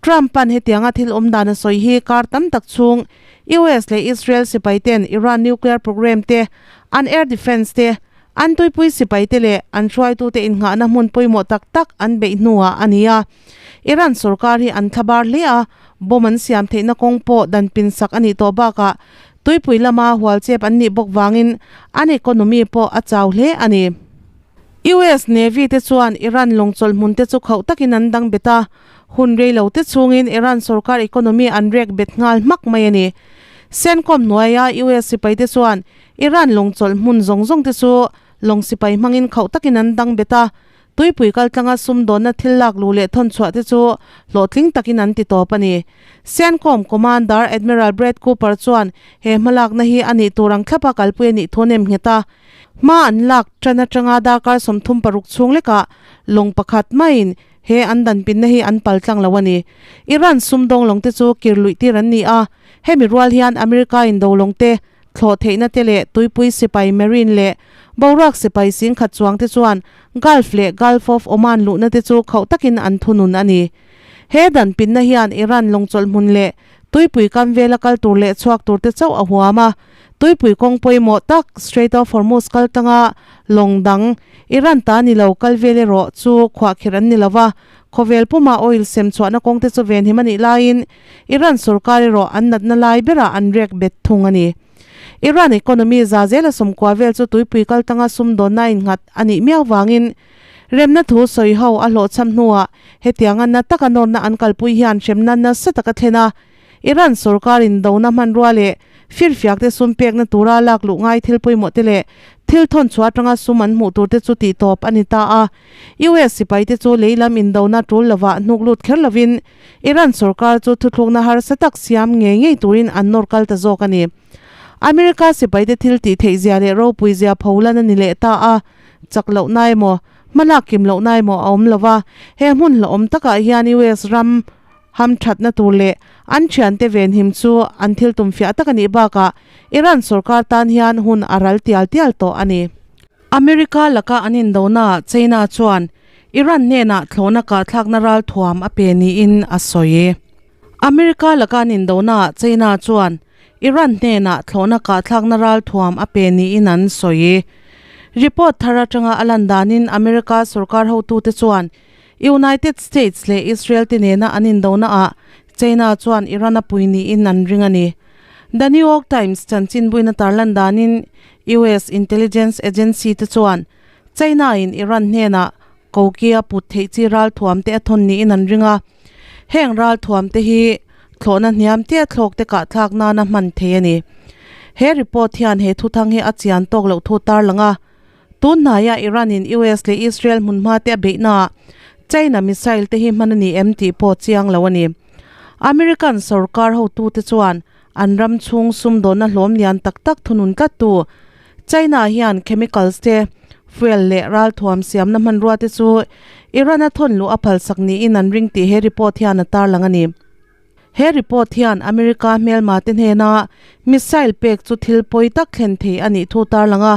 Trump-a'n hetianga thil awm dan a sawi hi kar tam tak chhung US leh Israel sipaiten Iran nuclear program te, an air defence te, An tuipui sipaite leh an hruaitute innghahna hmun pawimawh tak tak an beih hnuah a ni a. Iran sorkar hi an thlabar hle a, bomb an siam theihna kawng pawh dan pinsak a nih tawh bakah tuipui lama hualchep an nih bawk vangin an economy pawh a chau hle a ni. US Navy te chuan Iran lawng chawlh hmun te chu khauh takin an dang bet a, hun rei lo te chhungin Iran sorkar economy an rek bet nghal hmak mai a ni. CENTCOM hnuaia US sipaite chuan Iran lawng chawlh hmun zawng zawng te chu lawng sipai hmangin khauh takin an dang bet a, tuipui kaltlanga sumdawnna thil lak luh leh thawn chhuah te chu hlawhtling takin an ti tawp a ni. CENTCOM Commander Admiral Brad Cooper chuan he hmalakna hi a nih tur ang thlapa kalpui a nih thu nem nghet a. Hma an lak tan atanga darkar 36 chhung lekah lawng pakhat maiin he an danpinna hi an pal tlang lo a ni. Iran sumdawng lawng te chu kir luih tir an ni a, hemi rual hian America in do lawng te Thlawh theihna te leh tuipui sipai Marine leh boruak sipai singkhat chuang te chuan Gulf leh Gulf of Oman luhna te chu khauh takin an thunun a ni. He dan pinna hian Iran lawngchawlh hmun leh tuipui kam vela kal tur leh chhuak tur te chauh a huam a. Tuipui kawng pawimawh tak Strait of Hormuz kal tanga lawng dang Iran ta ni lo kal vel erawh chu khuahkhirh an ni lo va, khawvel puma oil sem chhuahna kawng te chu venhim a nih laiin Iran sorkar erawh an natna lai berah an rek bet thung a ni. Iran economy za zela sawmkua vel chu tuipui kaltanga sumdawnna innghat a nih miau vangin remna thu sawi ho a hlawhchham hnuah hetianga na taka nawrna an kalpui hian hremna nasa taka thlen a. Iran sorkarin dona hmanrua leh firfiakte sum pekna tura lak luh ngai thil pawimawh te leh thil thawn chhuah atanga sum an hmuh turte chu tihtawp a ni ta a. US sipaite chu lei lam indona tul lovah hnuk lut kher lovin Iran sorkar chu thuthlukna harsa tak siam ngei ngei turin an nawr kal ta zawk a ni. America sipaite thil tih theih zia leh ropui zia pholan a ni leh ta a, chak lohna emaw, hmalak kim lohna emaw a awm lo va, he hmun hlauhawm takah hian US ram hamthatna tur leh an thiante venhim chu an thil tum fiah tak a nih bakah Iran sorkar tan hian hun a ral tial tial tawh a ni. America laka an indonaah China chuan Iran hnenah thlawhna kahthlakna ralthuam a pe niin a sawi. America laka an indonaah China chuan Iran hnenah thlawhna kahthlakna ralthuam a pe niin an sawi. Report thar atanga a lan danin America sorkar hotute chuan United States leh Israel te nena an indonaah China chuan Iran a pui niin an ring a ni. The New York Times chanchinbuina tarlan danin US intelligence agency te chuan China in Iran hnenah kokia put theih chi ralthuam te a thawn niin an ring a. Heng ralthuam te hi thlawhna hniam tia thlawk te kahthlak nana hman thei a ni. He report hian he thuthang hi a chian tawk loh thu tarlang a. Tun hnaia Iran in US leh Israel hmunhma te a beihnaah China missile te hi hman a ni em tih pawh chiang lo a ni. American sorkar hotute chuan an ram chhung sumdawnna hlawm lian tak tak thunun tlattu China hian chemicals te, fuel leh ralthuam siamna hmanrua te chu Iran a thawn luh a phalsak niin an ring tih he report hian a tarlang a ni. He report hian America hmelma te hnena missile pek chu thil pawi tak thlen thei a nih thu tarlang a,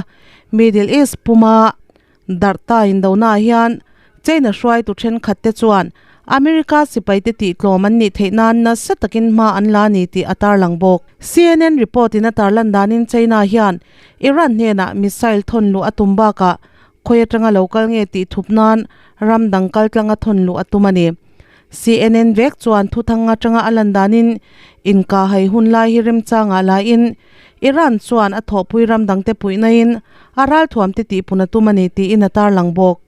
Middle East puma Darh ta indonaah hian China hruaitu thenkhat te chuan America sipaite tihtlawm an nih theih nan nasa takin hma an la ni tih a tarlang bawk. CNN report in a tarlan danin China hian Iran hnenah missile thawn luh a tum bakah khawi atanga lo kal nge tih thup nan ram dang kal tlanga thawn luh a tum a ni. CNN vek chuan thuthang atanga a lan danin inkahhai hun lai hi remchangah laiin Iran chuan a thawhpui ram dangte puihnain a ralthuamte tihpun a tum a ni tiin a tarlang bawk.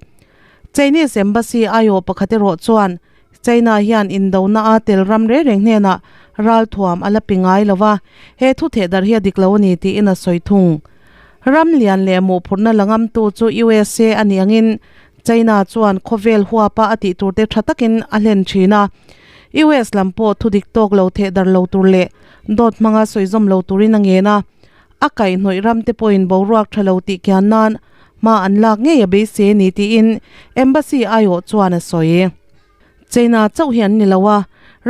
Chinese Embassy aiawh pakhat erawh chuan China hian indona a tel ram reng reng hnenah ralthuam a la pe ngai lo va, he thu thehdarh hi a dik lo a ni tiin a sawi thung. Ram lian leh mawhphurhna la ngamtu chu USA a nih angin China chuan khawvel huapa a tih turte tha takin a hlen thin a, US lam pawh thu dik tawk lo thehdarh lo tur leh Dawt hmanga sawizawm lo turin a ngen a, a kaihhnawih ramte pawhin boruak tha lo tih kian nan hma an lak ngei a beisei a ni tiin Embassy aiawh chuan a sawi. China chauh hi an ni lo a,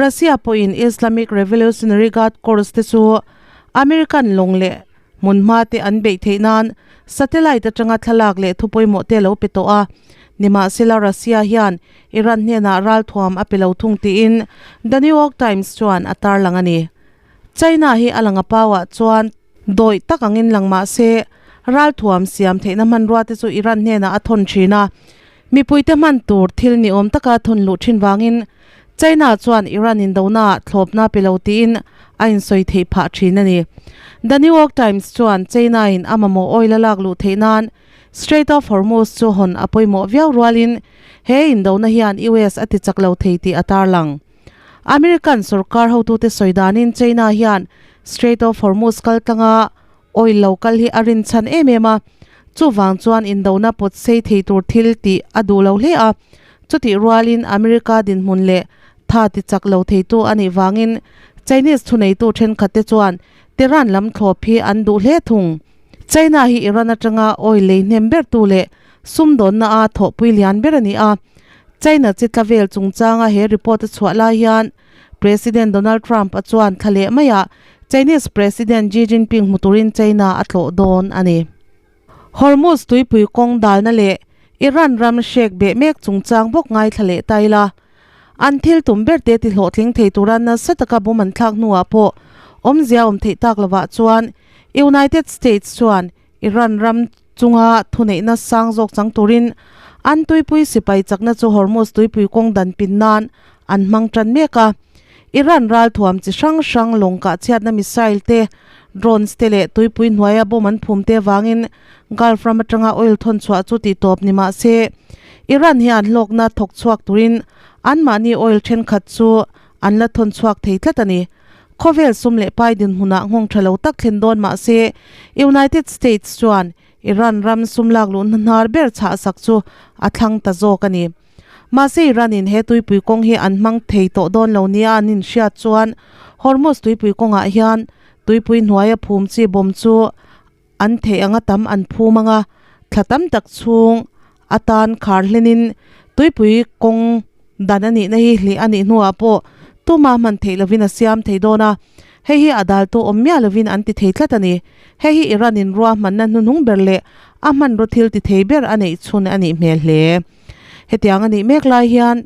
Russia pawhin Islamic Revolutionary Guard Corps te chu American lawng leh hmunhma te an beih theih nan satellite atanga thlalak leh thu pawimawh te lo pe tawh a, nimahsela Russia hian Iran hnenah ralthuam a pe lo thung tiin The New York Times chuan a tarlang a ni. China hi a lang a pauah chuan dawih tak angin lang mah se ralthuam siam theihna hmanrua te chu Iran hnenah a thawn thin a, mipuite hman tur thil ni awm taka thawn luh thin vangin China chuan Iran indonaah thlawpna pe lo tiin a insawi theih phah thin a ni. The New York Times chuan China-in a mamawh oil a lak luh theih nan Strait of Hormuz chu hawn a pawimawh viau rualin he indona hian US a ti chak lo thei tih a tarlang. American sorkar hotute sawi danin China hian Strait of Hormuz kal tlanga oil lo kal hi a rinchhan em em a, chuvang chuan indona pawt sei thei tur thil tih a duh lo hle a, chutih rualin America dinhmun leh tha ti chak lo theitu a nih vangin Chinese thuneitu thenkhatte chuan Tehran lam thlawp hi an duh hle thung. China hi Iran atanga oil lei hnem bertu leh sumdawnna a thawhpui lian ber a ni a, China chi tla vel chungchanga he report a chhuah lai hian President Donald Trump a chuan thla leh maiah Chinese President Xi Jinping hmu turin China a tlawh dawn a ni. Hormuz tuipui kawng dalna leh Iran ram hrek beh mek chungchang bawk ngaithla leh ta ila, an thil tum berte ti hlawhtling thei tura nasa taka bawm an thlak hnuah pawh awmzia awm theih tak lovah chuan United States chuan Iran ram chunga thuneihna sang zawk chang turin an tuipui sipai chakna chu Hormuz tuipui kawng dan pin nan an hmang tan mek a. Iran ralthuam chi hrang hrang lawng kah chhiatna missile te, drones te leh tuipui hnuaia bomb an phum te avangin Gulf ram atanga oil thawn chhuah chu tih tawp ni mah se Iran hian hlawkna thawk chhuak turin anmahni oil thenkhat chu an la thawn chhuak thei tlat a ni. Khawvel sum leh pai dinhmunah nghawng tha lo tak thlen dawn mah se, United States chuan Iran ram sum lak luhna hnar ber chhah sak chu a thlang ta zawk a ni. Mahse Iran-in he tuipui kawng hi an hmang thei tawh dawn lo nia an inhriat chuan Hormuz tuipui kawngah hian tuipui hnuaia phum chi bawm chu an theih anga tam an phum anga thla tam tak chhung atan khar hlenin tuipui kawng dan a nihna hi hlih a nih hnuah pawh tuma hman theih lovin a siam thei dawn a, hei hi a daltu awm miah lovin an ti thei tlat a ni. Hei hi Iran-in ruahmanna hnuhnung ber leh a hmanraw thil ti thei ber a neih chhun a nih hmel hle. Hetiang a nih mek lai hian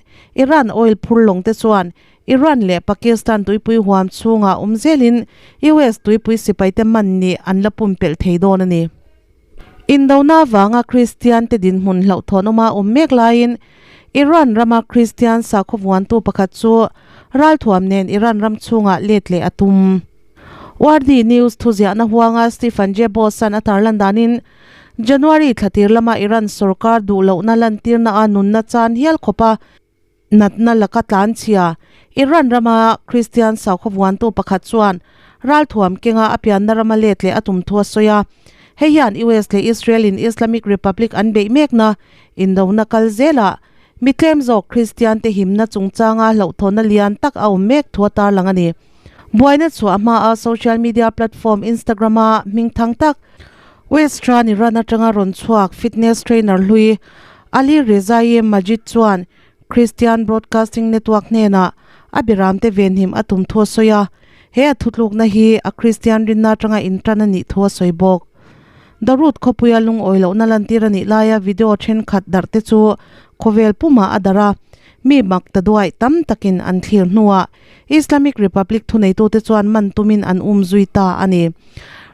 Iran oil phur lawng te chuan Iran leh Pakistan tuipui huam chhungah awm zelin US tuipui sipaite man nih an la pumpelh thei dawn a ni. Indona vanga Kristian te dinhmun hlauhthawnawma awm mek laiin Iran rama Kristian sakhaw vuantu pakhat chu ralthuam nen Iran ram chhungah let leh a tum. Wardi News thuziahna huanga Stephen J. Boss-a'n a tarlan danin January thlatir lama Iran sorkar duhlohna lantirna a nunna chan hial khawpa Natna laka tlanchhia, Iran rama Kristian sakhaw vuantu pakhat chuan ralthuam kenga a pianna rama let leh a tum thu a sawi a. Hei hian US leh Israel in Islamic Republic an beih mekna indona kal zelah mi tlem zawk Kristian te himna chungchanga hlauhthawnna lian tak a awm mek thu a tarlang a ni. Buaina chhuah hmaa social media platform Instagram a hmingthang tak Western Iran atanga rawn chhuak fitness trainer hlui Ali Rezaei Majid chuan Christian Broadcasting Network hnenah a biramte venhim a tum thu a sawi a, he a thutlukna hi a Kristian rinna atanga intan a nih thu a sawi bawk. Darut khawpuia lungawi lohna lantir a nih laia video thenkhat darh te chu khawvel pumah a darh a, mi mak ta duaih tam takin an thlir hnuah Islamic Republic thuneitute chuan man tumin an um zui ta a ni.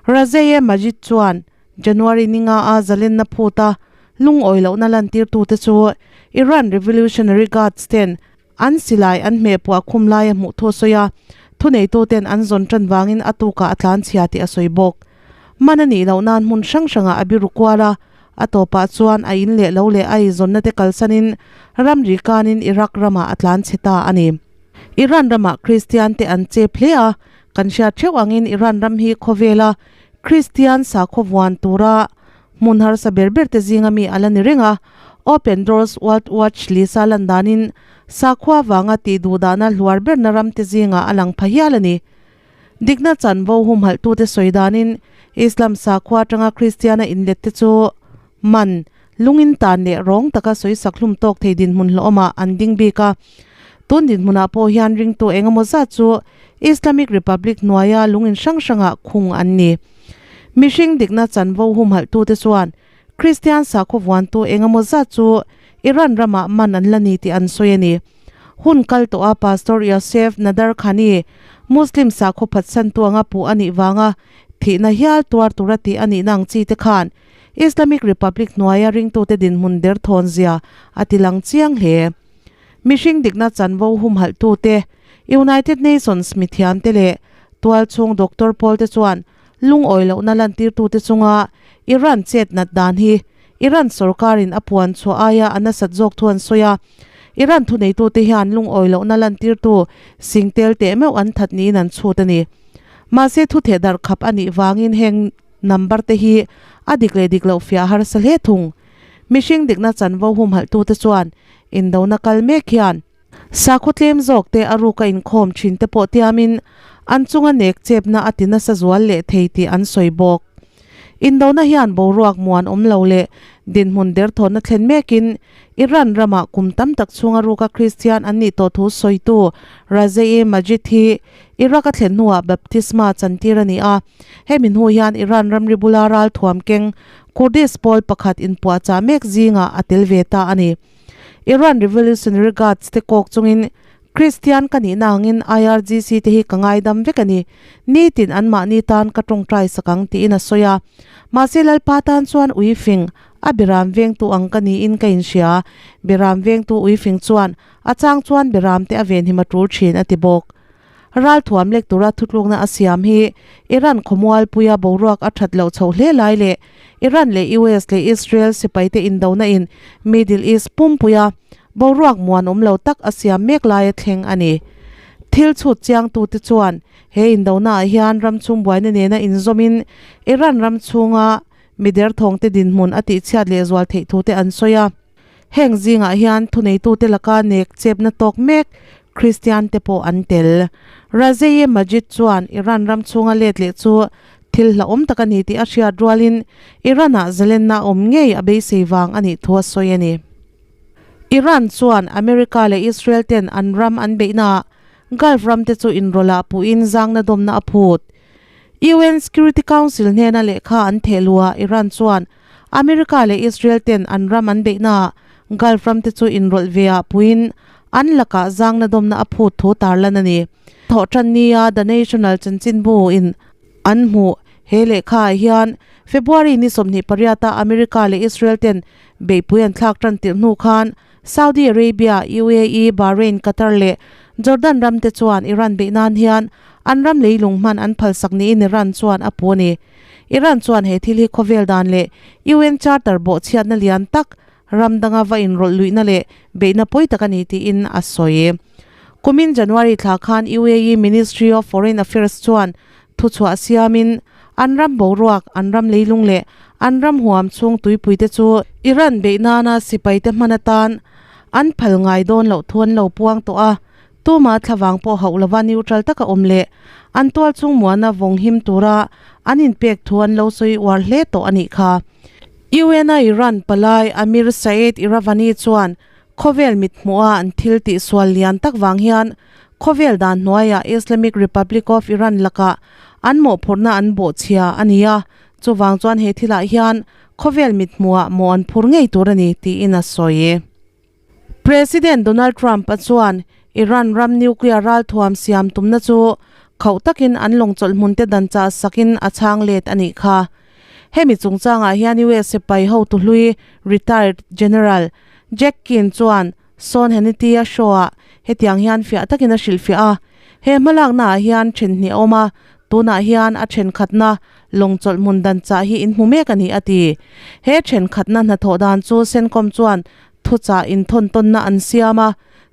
Razeye Majid chuan January ninga a zalenna phuta lungawi lohna lantirtute chu Iran Revolutionary Guards ten an silai an hmeh puah khum laia hmuh thu a sawi a, thuneituten an zawn tan vangin a tukah a tlanchhia tih a sawi bawk. Man a nih loh nan hmun hrang hrangah a biru kual a, a tawpah chuan a in leh lo leh a eizawnna te kalsanin ramri kanin Iraq ramah a tlanchhe ta a ni. Iran ramah Kristian te an chep hle a, kan hriat theuh angin Iran ram hi khawvela Kristian sakhaw vuan tura hmun harsa ber ber te zinga mi a la ni reng a, Open Doors World Watch lisa lan danin sakhua vanga tih duh dahna hluar berna ram te zingah a lang pha hial a ni. Dikna chanvo humhalhtute sawi danin Islam sakhua atanga Kristiana inlet te chu man, lungin tan leh rawng taka sawi sak hlum tawk thei dinhmun hlawhawmah an ding bik a. Tun dinhmunah pawh hian ringtu engemaw zat chu Islamic Republic hnuaia lungin hrang hrangah khung an ni. Mihring dikna chanvo humhalhtute chuan Kristian sakhaw vuantu engemaw zat chu Iran ramah man an la ni tih an sawi a ni. Hun kal tawha Pastor Yosef Nadarkhani, Muslim sakhaw phatsantu anga puh a nih vanga thihna hial tuar tura tih a nihna ang chi te khan Islamic Republic hnuaia ringtute dinhmun derthawn zia a ti lang chiang hle. Mihring dikna chanvo humhalhtute, United Nations mithiamte leh tualchhung doctor pawlte chuan lungawi lohna lantirtute chunga Iran chet nat dan hi Iran sorkarin a puan chhuah aia a nasat zawk thu an sawi a. Iran thuneitute hian lungawi lohna lantirtu singtel teh meuh an that niin an chhut a ni. Mahse thutheh darh khap a nih vangin heng Number te hi a dik leh dik loh fiah harsa hle thung. Mihring dikna chanvo humhalhtute chuan indona kal mek hian sakhaw tlem zawk te a ruka inkhawm thin te pawh tiamin an chunga nek chepna a ti nasa zual leh thei tih an sawi bawk. Indona hian boruak muan awm lo leh dinhmun derthawnna thlen mekin Iran ramah kum tam tak chhunga ruka Kristian an nih tawh thu sawitu Razeie Majid hi Iraq a thlen hnuah baptisma chantir a ni a. Hemi hnu hian Iran ramri bula ral thuam keng Kurdish pawl pakhat inpuahchah mek zingah a tel ve ta a ni. Iran Revolutionary Guards te kawk chungin Kristian ka nihna angin IRGC te hi ka ngaidam vek a ni. Nitin anmahni tan ka tawngtai sak ang tiin a sawi a. Mahse Lalpa tan chuan uifing a biram vengtu ang ka niin ka inhria. Biram vengtu uifing chuan a chang chuan biram te a venhim a tul thin a ti bawk. Ralthuam lek tura thutlukna a siam hi Iran khawmualpuia boruak a that loh chhoh hle lai leh Iran leh US leh Israel sipaite indona in Middle East pumpuia boruak muanawm lo tak a siam mek laia thleng a ni. Thil chhut chiangtute chuan he indona ah hian ram chhung buaina nena inzawmin Iran ram chhunga mi derthawngte dinhmun a tihchhiat lehzual theih thute an sawi a. Heng zingah hian thuneitute laka nek chepna tawk mek Kristian te pawh an tel. Razeie Majid chuan Iran ram chhunga let leh chu thil hlauhawm tak a ni tih a hriat rualin Iran-ah zalenna a awm ngei a beisei vang a nih thu a sawi a ni. Iran chuan America leh Israel ten an ram an beihnaah Gulf ram te chu inrawlh ah puhin zangna dawmna a phut. UN Security Council hnena lehkha an theh luhah Iran chuan America leh Israel ten an ram an beihnaah Gulf ram te chu inrawlh ve ah puiin an lakah zangna dawmna a phut thu tarlan a ni. Thawhtan nia The National chanchinbu in an hmuh he lehkha ah hian February ni 28 a America leh Israel ten beihpui an thlak tan tirh hnu khan Saudi Arabia, UAE, Bahrain, Qatar leh Jordan ram te chuan Iran beih nan hian an ram leilung hman an phalsak niin Iran chuan a pu a ni. Iran chuan he thil hi khawvel dan leh UN Charter bawhchhiatna lian tak ram danga va inrawlh luihna leh beihna pawi tak a ni tiin a sawi. Kumin January thla khan UAE Ministry of Foreign Affairs chuan thuchhuah siamin An ram boruak, an ram leilung leh an ram huam chhung tuipuite chu Iran beih nana sipaite hman atan an phal ngai dawn loh thu an lo puang tawh a. Tuma thlavang pawh hauh lova neutral taka awm leh an tual chung muana vawng him tura an inpek thu an lo sawi uar hle tawh a nih kha. UN-a Iran palai Amir Saeed Iravani chuan Khawvel mithmuha an thil tih sual lian tak vang hian khawvel dan hnuaiah Islamic Republic of Iran lakah an mawhphurhna an bawhchhia a ni a, chuvang chuan he thilah hian khawvel mithmuhah mawh an phur ngei tur a ni tiin a sawi. President Donald Trump-a chuan Iran ram nuclear ralthuam siam tumna chu khauh takin an lawngchawlh hmunte dan chah sakin a chhang let a nih kha. Hemi chungchangah hian US sipai hotu hlui retired General Jack Keane chuan Sean Hannity-a show-ah hetiang hian fiah takin a hrilhfiah a, He hmalaknaah hian then hnih a awm a, tunah hian a thenkhatna lawng chawlh hmun dan chah hi in hmu mek a ni, a ti. He thenkhatna hnathawh dan chu CENTCOM chuan thuchah inthawntawnna an siam a,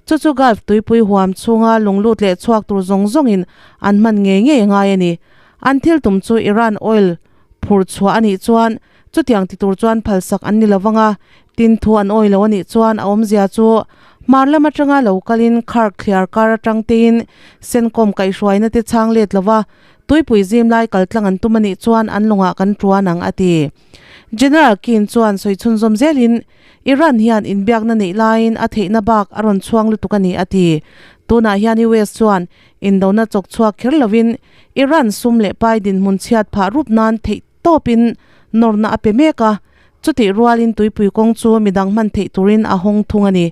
chu chu Gulf tuipui huam chhunga lunglut leh chhuak tur zawng zawngin an hman ngei ngei a ngai a ni. An thil tum chu Iran oil phur chhuah a nih chuan chutiang ti tur chuan phalsak an ni lovang a, tin thu an awi lo a nih chuan a awmzia chu hmar lam atanga lo kalin Khark thliar kar atang tein CENTCOM kaihhruaina te chhang let lova tuipui zim lai kal tlang an tum a nih chuan an lawngah kan tuan ang a ti. General Keane chuan sawi chhunzawm zelin Iran hian inbiakna neih laiin a theihna bak a rawn chhuang lutuk a ni a ti. Tunah hian US chuan Indona chawk chhuak kher lovin Iran sum leh pai dinhmun chhiat phah rup nan theih tawpin nawrna a pe mek a, chutih rualin tuipui kawng chu midang hman theih turin a hawng thung a ni.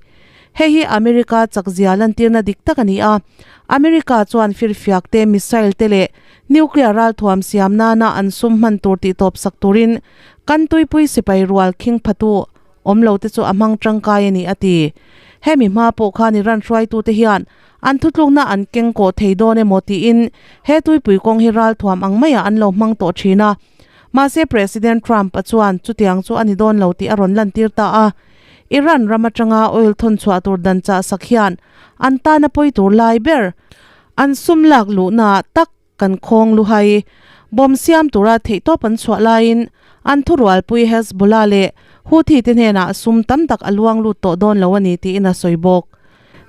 Hei hi America chakzia lantirna dik tak a ni a, America chuan firfiak te, missile te leh nuclear ralthuam siam nana an sum hman tur tihtawp sak turin kan tuipui sipai rual khing phatu awm lo te chu a hmang tangkai a ni a ti. Hemi hma pawh khan Iran hruaitute hian an thutlukna an keng kawh thei dawn emaw tiin he tuipui kawng hi ralthuam ang maiah an lo hmang tawh thin a. Mahse President Trump-a chuan chutiang chu a ni dawn lo tih a rawn lantir ta a. Iran ram atanga oil thawn chhuah tur dan chah sak hian an tana pawi tur lai ber an sum lak luhnaah tak Kan khawng luhai bawm siam tura theihtawp an chhuah laiin an thurualpui Hezbollah leh Houthi te hnenah sum tam tak a luang lut tawh dawn lo a ni tiin a sawi bawk.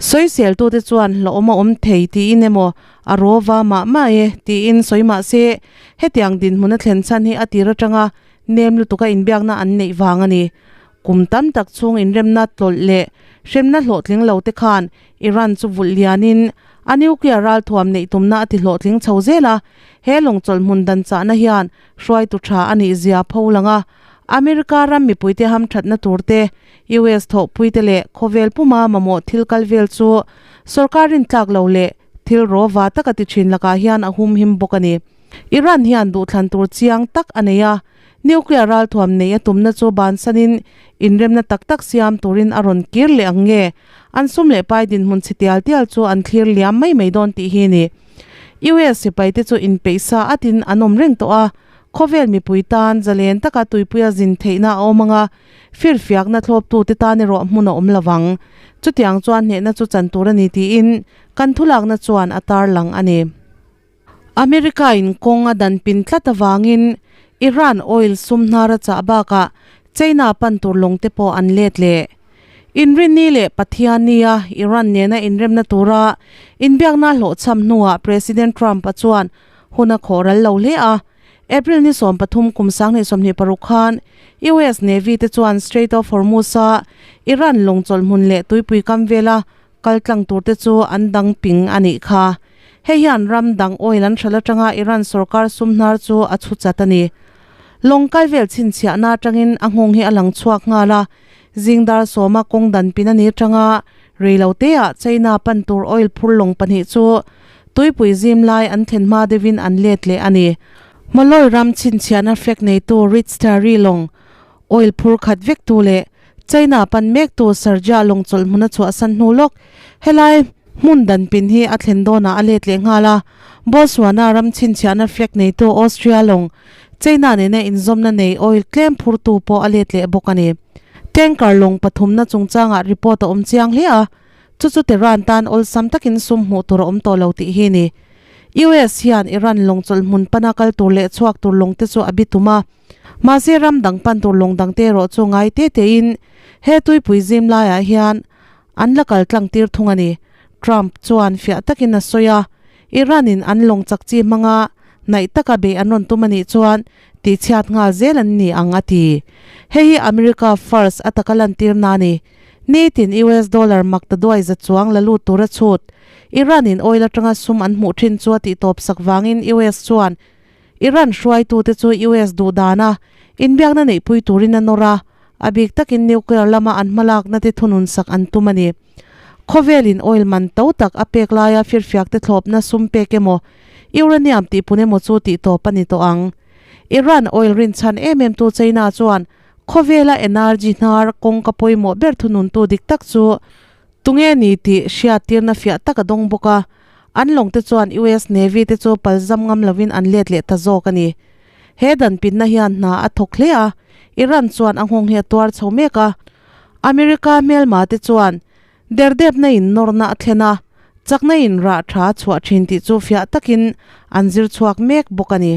Sawiseltute chuan hlauhawm a awm thei tiin emaw a rawva mah mah e tiin sawi mah se hetiang dinhmun a thlen chhan hi a tir atanga nem lutuka inbiakna an neih vang a ni. Kum tam tak chhung inremna tlawlh leh hremna hlawhtling lo te khan Iran chu vulh lianin a nuclear ralthuam neih tumna a ti hlawhtling chho zel a, he lawngchawlh hmun dan chahna hian hruaitu tha a nih zia pho lang a, America ram mipuite hamthatna tur te, US thawhpuite leh khawvel puma mamawh thil kal vel chu sorkar rintlak lo leh thil rawva taka ti thin lakah hian a humhim bawk a ni. Iran hian duhthlan tur chiang tak a nei a, Nuclear ralthuam nei a tumna chu bansanin inremna tak tak siam turin a rawn kir leh ang nge? An sum leh pai dinhmun chhe tial tial chu an thlir liam mai mai dawn tih hi a ni. US sipaite chu inpeih sa atin an awm reng tawh a, khawvel mipui tan zalen taka tuipuia zin theihna a awm ang a, firfiakna thlawptute tan erawh hmun a awm lo vang. Chutiang chuan hnehna chu chan tur a ni tiin kan thulakna chuan a tarlang a ni. America in kawng a dan pin tlat avangin Iran oil sum hnar a chah bakah China pan tur lawng te pawh an let leh. Inrinni leh Pathiannia Iran nena inremna tura inbiakna hlawhchham hnuah President Trump-a chuan hun a khawh ral lo hle a. April ni 13 kum 2026 khan US Navy te chuan Strait of Hormuz-a Iran lawng chawlhhmun leh tuipui kam vela kal tlang tur te chu an dang ping a nih kha. Hei hian ram dang oil an hralh atanga Iran sorkar sum hnar chu a chhu chat a ni. Lawng kal vel chhinchhiahna atangin a nghawng hi a lang chhuak nghal a, zingdar sawma kawng dan pin a ni atanga reiloteah China pan tur oil phur lawng pahnih chu tuipui zim lai an thlen hma deuhin an let leh a ni. Hmalawi ram chhinchhiahna flag neitu Ritz Thari lawng Oil phur khat vektu leh China pan mektu Sarja lawngchawlh hmun a chhuahsan hnu lawk. Helai hmun dan pin hi a thlen dawnah a let leh nghal a, Botswana ram chhinchhiahna flag neitu Austria lawng China nena inzawmna nei oil tlem phurtu pawh a let leh bawk a ni. Tanker lawng pathumna chungchangah report a awm chiang hle a, chu chu Tehran tan awlsam takin sum hmuh tur a awm tawh lo tih hi a ni. US hian Iran lawng chawlh hmun pana kal tur leh chhuak tur lawng te chu a bitum a. Mahse ram dang pan tur lawng dang te erawh chu ngai te tein he tuipui zim laiah hian an la kal tlang tir thung a ni. Trump chuan fiah takin a sawi a, Iran in an lawng chak chi hmanga hnaih taka beih an rawn tum a nih chuan tihchhiat nghal zel an ni ang a ti. Hei hi America First a taka lantir na a ni. Nitin US dollar mak ta duai za chuang la lut tura chhut Iran in oil atanga sum an hmuh thin chu a tihtawp sak vangin US chuan Iran hruaitute chu US duh dana inbiakna neihpui turin a nawr a, a bik takin nuclear lama an hmalakna te thunun sak an tum a ni. Khawvelin oil man to tak a pek laia firfiakte thlawpna sum pek emaw, uranium tihpun emaw chu tihtawp a ni tawh ang. Iran oil rinchhan em em tu China chuan khawvela energy hnar kawngka pawimawh ber thununtu dik tak chu Tunge ni tih hriattirna fiah tak a dawng bawk a, an lawng te chuan US Navy te chu palzam ngam lovin an let leh ta zawk a ni. He danpinna hian hna a thawk hle a, Iran chuan a nghawng hi a tuar chho mek a. America hmelma te chuan derdepna in nawrna a thlen a, chakna in rah tha a chhuah thin tih chu fiah takin an zir chhuak mek bawk a ni.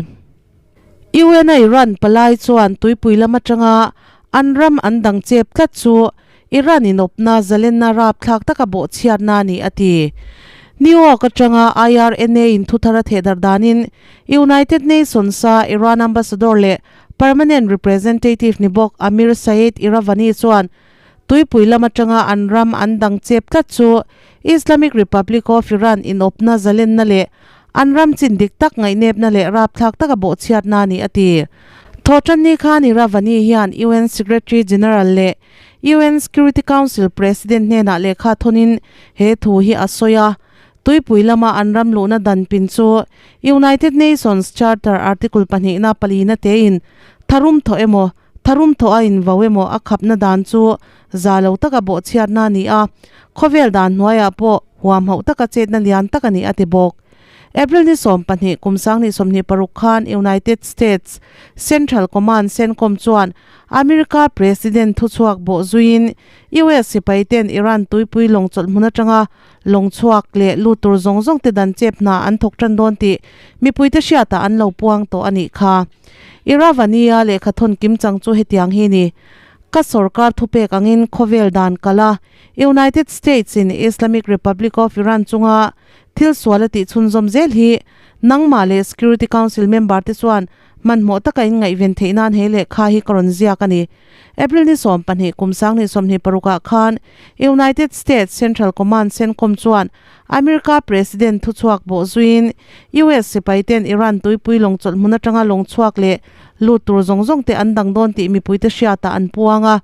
UN a Iran palai chuan tuipui lam atanga an ram an dang chep tlat chu Iran inawpna zalenna rapthlak taka bawhchhiatna a ni a ti. New York atanga IRNA in thuthar a theh darh danin United Nations a Iran ambassador leh permanent representative ni bawk Amir Saeed Iravani chuan tuipui lam atanga an ram an dang chep tlat chu Islamic Republic of Iran inawpna zalenna leh An ram chin dik tak ngaihnepna leh rapthlak taka bawhchhiatna a ni, a ti. Thawhtanni khan Iravani hian UN Secretary General leh UN Security Council President hnenah lehkha thawnin he thu hi a sawi a. Tuipui lama an ram luhna dan pin chu United Nations Charter Article pahnihna palina tein tharum thawh emaw, tharum thawh a invo emaw a khapna dan chu za lo taka bawhchhiatna a ni a, khawvel dan hnuaiah pawh huam hauh taka chetna lian tak a ni a ti bawk. April ni 12 kum 2026 khan United States Central Command, CENTCOM, chuan America President thuchhuak bawh zuiin US sipai ten Iran tuipui lawng chawlh hmun atanga lawng chhuak leh lut tur zawng zawng te dan chep hna an thawk tan dawn tih mipuite hriatah an lo puang tawh a nih kha. Iravania lehkha thawn kim chang chu hetiang hi ni. Ka sorkar thupek angin khawvel dan kal a, United States in Islamic Republic of Iran chunga thil sual a tih chhunzawm zel hi nangmah leh Security Council member te chuan hmanhmawh taka in ngaihven theih nan he lehkha hi ka rawn ziak a ni. April ni 12 kum 2026 ah khan United States Central Command, CENTCOM, chuan America President thuchhuak bawh zuiin US sipai ten Iran tuipui lawng chawlh hmun atanga lawng chhuak leh lut tur zawng zawng te an dang dawn tih mipuite hriatah an puang a.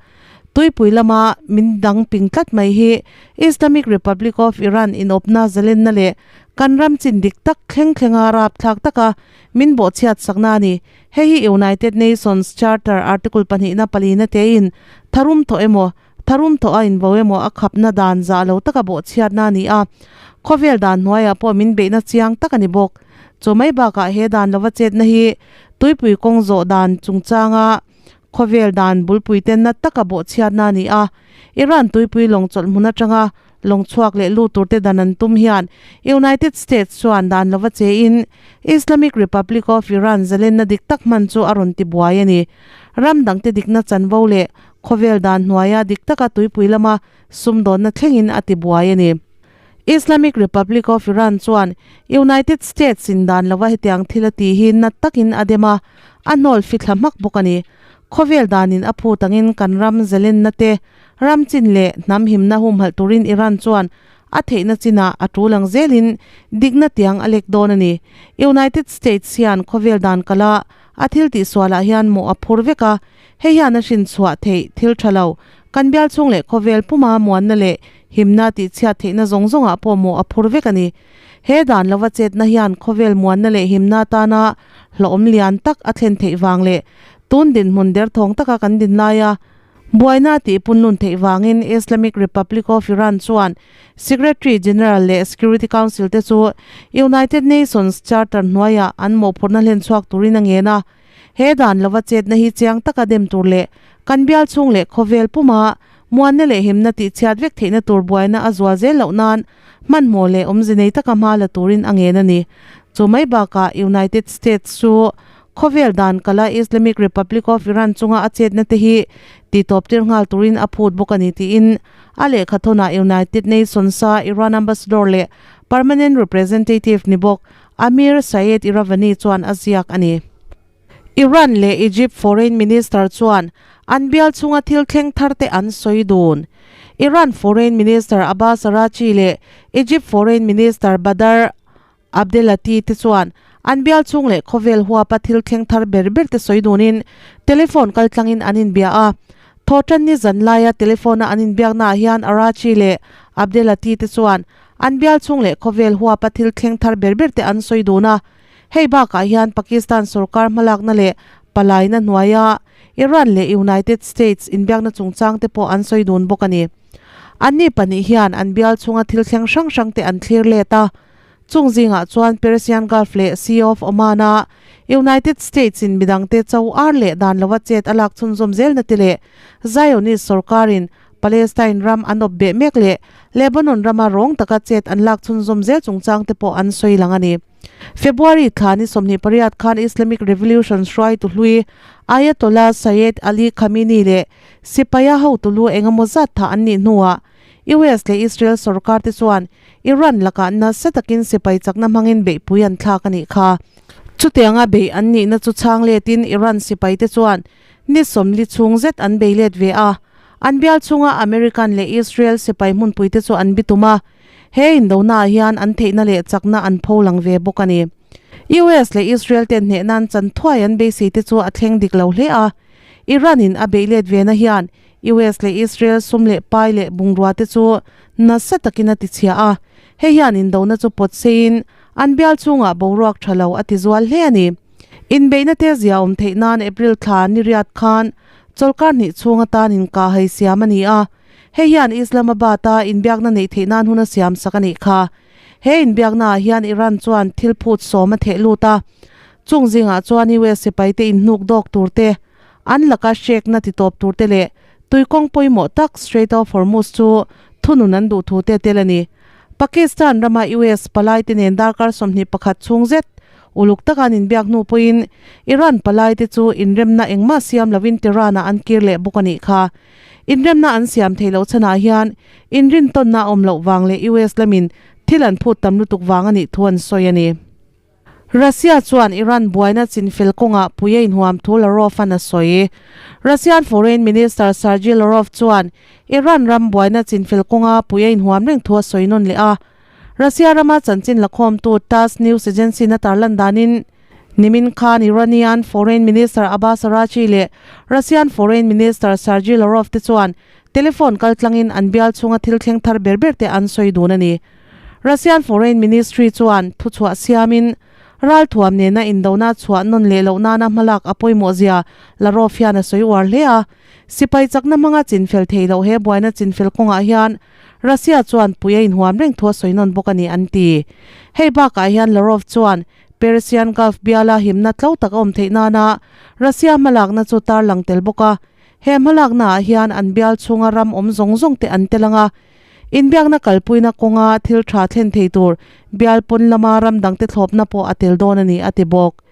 Tuipui lama min dang ping tlat mai hi Islamic Republic of Iran inawpna zalenna leh kan ram chin dik tak thleng thlenga rapthlak taka min bawhchhiat sakna a ni. Hei hi United Nations Charter Article pahnihna palina tein tharum thawh emaw, tharum thawh a invo emaw a khapna dan zah lo taka bawhchhiatna a ni a, khawvel dan hnuaiah pawh min beihna chiang tak a ni bawk. Chu mai bakah he dan lova chetna hi tuipui kawng zawh dan chungchanga Khawvel dan bulpui te na taka bawhchhiatna a ni a, Iran tuipui lawng chawlh hmun atanga lawng chhuak leh lut tur te dan an tum hian United States chuan dan lova chein Islamic Republic of Iran zalenna dik tak hman chu a rawn ti buai a ni. Ram dangte dikna chanvo leh khawvel dan hnuaia dik taka tuipui lama sumdawnna thlengin a ti buai a ni. Islamic Republic of Iran chuan United States in dan lova hetiang thil a tih hi nat takin a dem a, a hnawl fithla hmak bawk a ni. Khawvel danin a phut angin kan ram zalenna te, ram chin leh hnam himna humhalh turin Iran chuan a theihna chinah a tul ang zelin dikna tiang a lek dawn a ni. United States hian khawvel dan kala a thil tihsualah hian mawh a phur vek a, hei hian a hrinchhuah theih thil tha lo kan bial chhung leh khawvel puma muanna leh Himna tih chhiat theihna zawng zawngah pawh mawh a phur vek a ni. He dan lova chetna hian khawvel muanna leh himna atana hlawhawm lian tak a thlen theih vang leh tun dinhmun derthawng taka kan din laia buaina tih punlun theih vangin Islamic Republic of Iran chuan Secretary General leh Security Council te chu United Nations Charter hnuaiah an mawhphurhna hlen chhuak turin a ngen a. He dan lova chetna hi chiang taka dem tur leh kan bial chhung leh khawvel puma muanna leh himna tih chhiat vek theihna tur buaina a zual zel loh nan hmanhmawh leh awmze nei taka hma la turin a ngen a ni. Chu mai bakah United States chu khawvel dan kala Islamic Republic of Iran chunga a chetna te hi titawp tir nghal turin a phut bawk a ni tiin a lehkhathawnah United Nations-a Iran ambassador leh permanent representative ni bawk Amir Saeed Iravani chuan a ziak a ni. Iran leh Egypt Foreign Minister chuan an bial chhunga thil thleng thar te an sawi dun. Iran Foreign Minister Abbas Araghchi leh Egypt Foreign Minister Badr Abdelatty te chuan an bial chhung leh khawvel huapa thil thleng thar ber ber te sawi dunin telephone kaltlangin an inbia a. Thawhtanni zan laia telephone-a an inbiaknaah hian Araghchi leh Abdelatty te chuan an bial chhung leh khawvel huapa thil thleng thar ber ber te an sawi dun a. Hei bakah hian Pakistan sorkar hmalakna leh palaina hnuaia Iran leh United States inbiakna chungchang te pawh an sawi dun bawk a ni. Anni pahnih hian an bial chhunga thil thleng hrang hrang te an thlir let a. Chung zingah chuan Persian Gulf leh Sea of Oman-a United States-in midangte cho ar leh dan lova chet a lak chhunzawm zelna te leh Zionist sorkarin Palestine ram an awp beh mek leh Lebanon rama rawng taka chet an lak chhunzawm zel chungchang te pawh an sawi lang a ni. February thla ni 28 khan Islamic Revolution hruaitu hlui Ayatollah Sayyed Ali Khamenei leh sipaia hotu lu engemaw zat tha an nih hnuah US leh Israel sorkar te chuan Iran lakah nasa takin sipai chakna hmangin beihpui an thlak a nih kha. Chutianga beih an nihna chu chhang letin Iran sipai te chuan ni 40 chhung zet an bei let ve a. An bial chhunga American leh Israel sipai hmunpui te chu an bitum a. He indona ah hian an theihna leh chakna an pho lang ve bawk a ni. US leh Israel ten hneh nan chan thuai an beisei te chu a thleng dik lo hle a. Iran in a beih let ve na hian US leh Israel sum leh pai leh bungrua te chu nasa takin a ti chhia a. Hei hian indona chu pawt seiin an bial chhungah boruak tha lo a ti zual hle a ni. Inbeihna te zia awm theih nan April thla ni riat khan chawlhkar hnih chhung atan inkahhai siam a ni a. Hei hian Islamabad-a inbiakna neih theih nan hun a siam sak a nih kha. He inbiaknaah hian Iran chuan thil phut sawm a theh lut a. Chung zingah chuan US sipaite inhnuk dawk tur te, an laka hrekna titawp tur te leh tuikawng pawimawh tak Strait of Hormuz chu thunun an duh thu te tel a ni. Pakistan rama US palaite nen darkar 21 chhung zet uluk taka an inbiak hnu pawhin Iran palaite chu inremna engmah siam lovin Tehran-ah an kir leh bawk a nih kha. Inremna an siam theih loh chhanah hian inrintawnna a awm loh vang leh US lamin thil an phut tam lutuk vang a nih thu an sawi a ni. Russia chuan Iran buaina chinfel kawngah pui a inhuam thu Lavrov-a'n a sawi. Russian Foreign Minister Sergei Lavrov chuan Iran ram buaina chinfel kawnga pui a inhuam reng thu a sawi nawn leh a. Russia rama chanchin lakhawmtu Tass news agency-in a tarlan danin, Nimin khan Iranian Foreign Minister Abbas Araghchi leh Russian Foreign Minister Sergei Lavrov te chuan telephone kaltlangin an bial chhunga thil thleng thar ber ber te an sawi dun a ni. Russian Foreign Ministry chuan thuchhuah siamin ralthuam nena indona chhuah nawn leh loh nana hmalak a pawimawh zia Lavrov hian a sawi uar hle a. Sipai chakna hmanga chinfel thei loh he buaina chinfel kawngah hian Russia chuan pui a inhuam reng thu a sawi nawn bawk a ni an ti. Hei bakah hian Lavrov chuan Persian Gulf biala himna tlo tak a awm theih nana Russia hmalakna chu tarlang tel bawk a. He hmalaknaah hian an bial chhunga ram awm zawng zawng te an tel ang a. Inbiakna kalpuina kawnga thil tha thlen thei tur bial pawn lama ram dangte thlawpna pawh a tel dawn a ni, a ti bawk.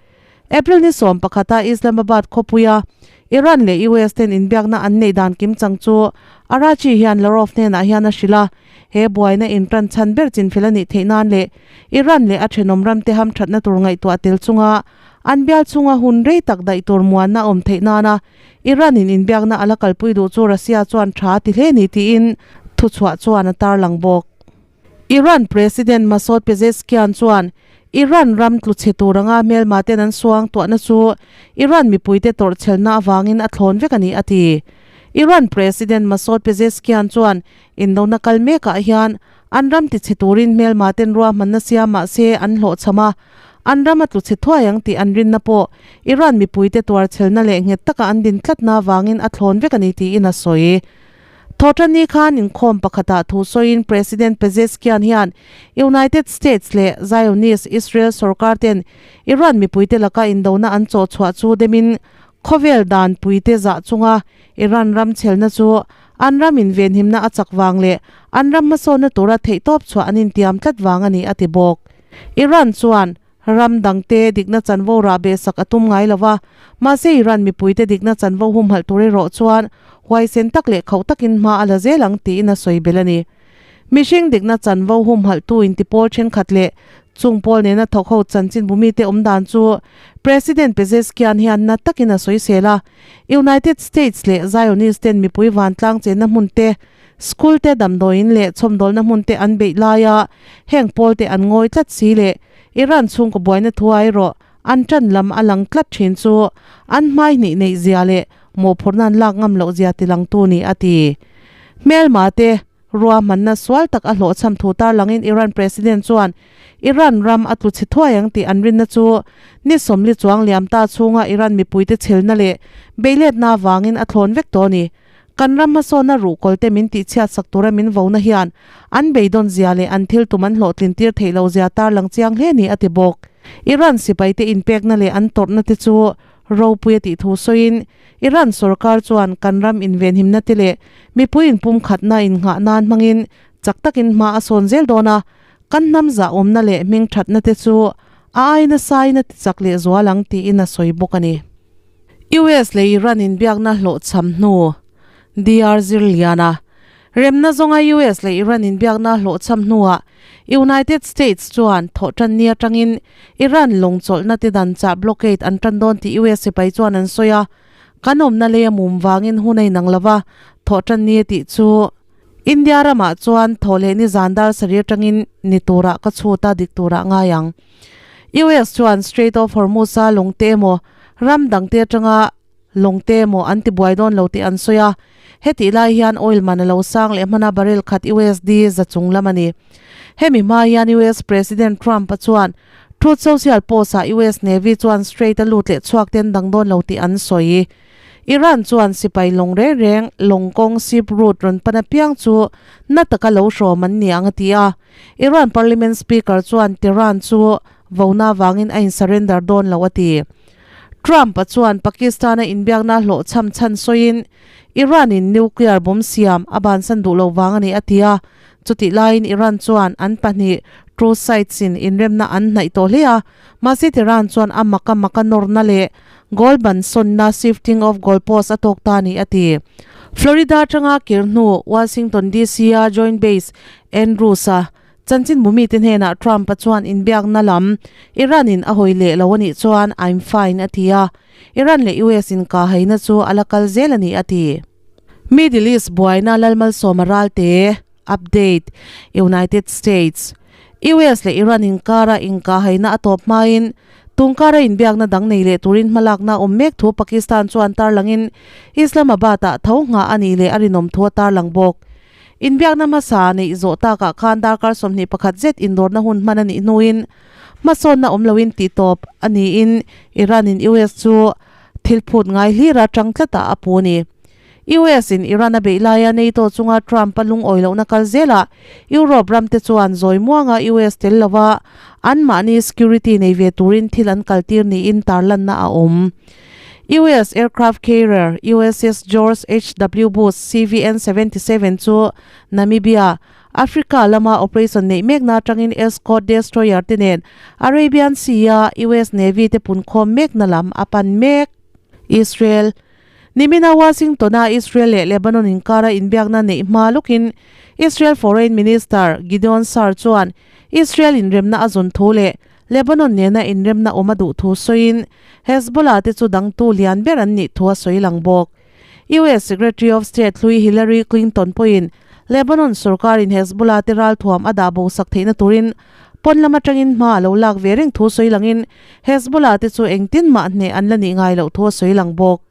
April ni 11 a Islamabad khawpuia Iran leh US ten inbiakna an neih dan kim chang chu Araghchi hian Lavrov hnenah hian a hrilh a, he buaina intan chhan ber chinfel a nih theih nan leh Iran leh a thenawm ramte hamthatna tur ngaihtuah tel chunga an bial chhunga hun rei tak daih tur muanna a awm theih nana Iran in inbiakna a la kalpui duh chu Russia chuan tha a ti hle ni tiin thuchhuah chuan a tarlang bawk. Iran President Masoud Pezeshkian chuan Iran ram tlu chhe tur anga hmelma ten an suang tuahna chu Iran mipuite tawrhchhelna avangin a thlawn vek a ni a ti. Iran President Masoud Pezeshkian chuan indona kal mekah hian an ram ti chhe turin hmelma ten ruahmanna siam mah se an hlawhchham a, an ram a tlu chhe thuai ang tih an rinna pawh Iran mipuite tuarchhelna leh nghet taka an din tlatna avangin a thlawn vek a ni tiin a sawi. Thawhṭanni khan inkhawm pakhatah thu sawiin President Pezeshkian hian United States leh Zionist Israel sorkar ten Iran mipuite laka indona an chawh chhuah chu demin khawvel dan puite zah chunga Iran ram chhelna chu an ram invenhimna a chak vang leh an ram hmasawnna tura theihtawp chhuah an intiam tlat vang a ni a ti bawk. Iran chuan. Ram dangte dikna chanvo rah beh sak a tum ngai lo va, mahse Iran mipuite dikna chanvo humhalh tur erawh chuan huaisen tak leh khauh takin hma a la zel ang tiin a sawi belh a ni. Mihring dikna chanvo humhalhtu intipawl thenkhat leh chung pawl nena thawk ho chanchinbu mite awm dan chu President Pezeshkian hian na takin a sawisel a, United States leh Zionist ten mipui vantlang chenna hmun te, School te damdawiin leh chhawmdawlna hmun te an beih laia heng pawl te an ngawi tlat si leh Iran chhungkaw buaina thu erawh an tan lam a lang tlat thin chu an hmai hnih neih zia leh mawhphurhna an lak ngam loh zia tilangtu ni a ti. Hmelma te ruahmanna sual tak a hlawhchham thu tarlangin Iran President chuan Iran ram a tlu chhe thuai ang tih an rinna chu ni sawmli chuang liam ta chhunga Iran mipuite chhelna leh beiletna avangin a thlawn vek tawh a ni. Kan ram hmasawnna ruhkawlte min tihchhiat sak tura min vona hian an beidawn zia leh an thil tum an hlawhtlin tir theih loh zia tarlang chiang hle ni a ti bawk. Iran sipaite inpekna leh an tawrhna te chu ropui a tih thu sawiin Iran sorkar chuan kan ram invenhimna te leh mipui inpumkhatna innghah nan hmangin chak takin hma a sawn zel dawn a, kan hnam zahawmna leh hmingthatna te chu a ai nasain a tichak leh zual ang tiin a sawi bawk a ni. US leh Iran inbiakna hlawhchham hnu, DR Zirliana. Remna zawnga US leh Iran inbiakna hlawhchham hnuah United States chuan thawhtanni atangin Iran lawng chawlhna te dan chah blockade an tan dawn tih US sipai chuan an sawi a, kan awmna lei a mum vangin hun a inang lova thawhtanni a tih chu India ramah chuan thawhleh ni zan dar sarih atangin ni turah ka chhut a dik turah ngai ang. US chuan Strait of Hormuz-a lawngte emaw ram dangte atanga lawngte emaw an tibuai dawn lo tih an sawi a, hetih lai hian oil man a lo sang leh hmana barrel khat USD za chung lam a ni. Hemi hma hian US President Trump-a chuan Truth Social post-ah US Navy chuan Strait a lut leh chhuak te an dang dawn lo tih an sawi. Iran chuan sipai lawng reng reng lawng kawng ship route rawn pan apiang chu na taka lo hrawm an ni ang a ti a. Iran Parliament Speaker chuan Tehran chu vona vangin a in surrender dawn lo a ti. Trump-a chuan Pakistan-a inbiakna hlawhchham chhan sawiin Iran-in nuclear bomb siam a bansan duh lo vang a ni a ti a, chutih laiin Iran chuan an pahnih two sides-in inremna an hnaih tawh hle a, mahse Tehran chuan a maka maka nawrna leh goal bansawnna shifting of goalpost a tawk ta a ni a ti. Florida atanga kir hnu Washington DC-a Joint Base Andrews-a Chanchinbu mite hnenah Trump-a chuan inbiakna lam Iran-in a hawi leh lo a nih chuan I'm fine a ti a, Iran leh US inkahhaina chu a la kal zel a ni a ti. Middle East buaina Lalmalsawma ralte Update, United States, US leh Iran inkara inkahhaina a tawp hmain tungkara inbiakna dang nei leh turin hmalakna a awm mek thu Pakistan chuan tarlangin Islamabad-ah tho nghah a nih leh a rinawm thu a tarlang bawk. Inbiakna hmasa neih zawh takah khan darkar 21 zet indawrna hun hman a nih hnuin hmasawnna awm loin tihtawp a niin Iran-in US chu thil phut ngai hlira tang tlatah a pu a ni. US-in Iran a beih laia NATO chunga Trump-a lungawi lohna kal zelah Europe ramte chuan zawi muanga US tel lova anmahni security nei ve turin thil an kaltir niin tarlanna a awm. US aircraft carrier USS George HW Bush CVN 77 chu Namibia, Africa lama operation neih mekna atangin escort destroyer te nen Arabian Sea-a US Navy te punkhawm mekna lam a pan mek. Israel, Nimina Washington-a Israel leh Lebanon inkara inbiakna neih hma lawkin Israel Foreign Minister Gideon Saar chuan Israel inremna a zawn thu leh Lebanon nena inremna awm a duh thu sawiin Hezbollah te chu dangtu lian ber an nih thu a sawi lang bawk. US Secretary of State hlui Hillary Clinton pawhin Lebanon sorkarin Hezbollah te ralthuam a dah bo sak theihna turin pawn lam atangin hma a lo lak ve reng thu sawi langin Hezbollah te chu engtin mah hneh an la nih ngai loh thu a sawi lang bawk.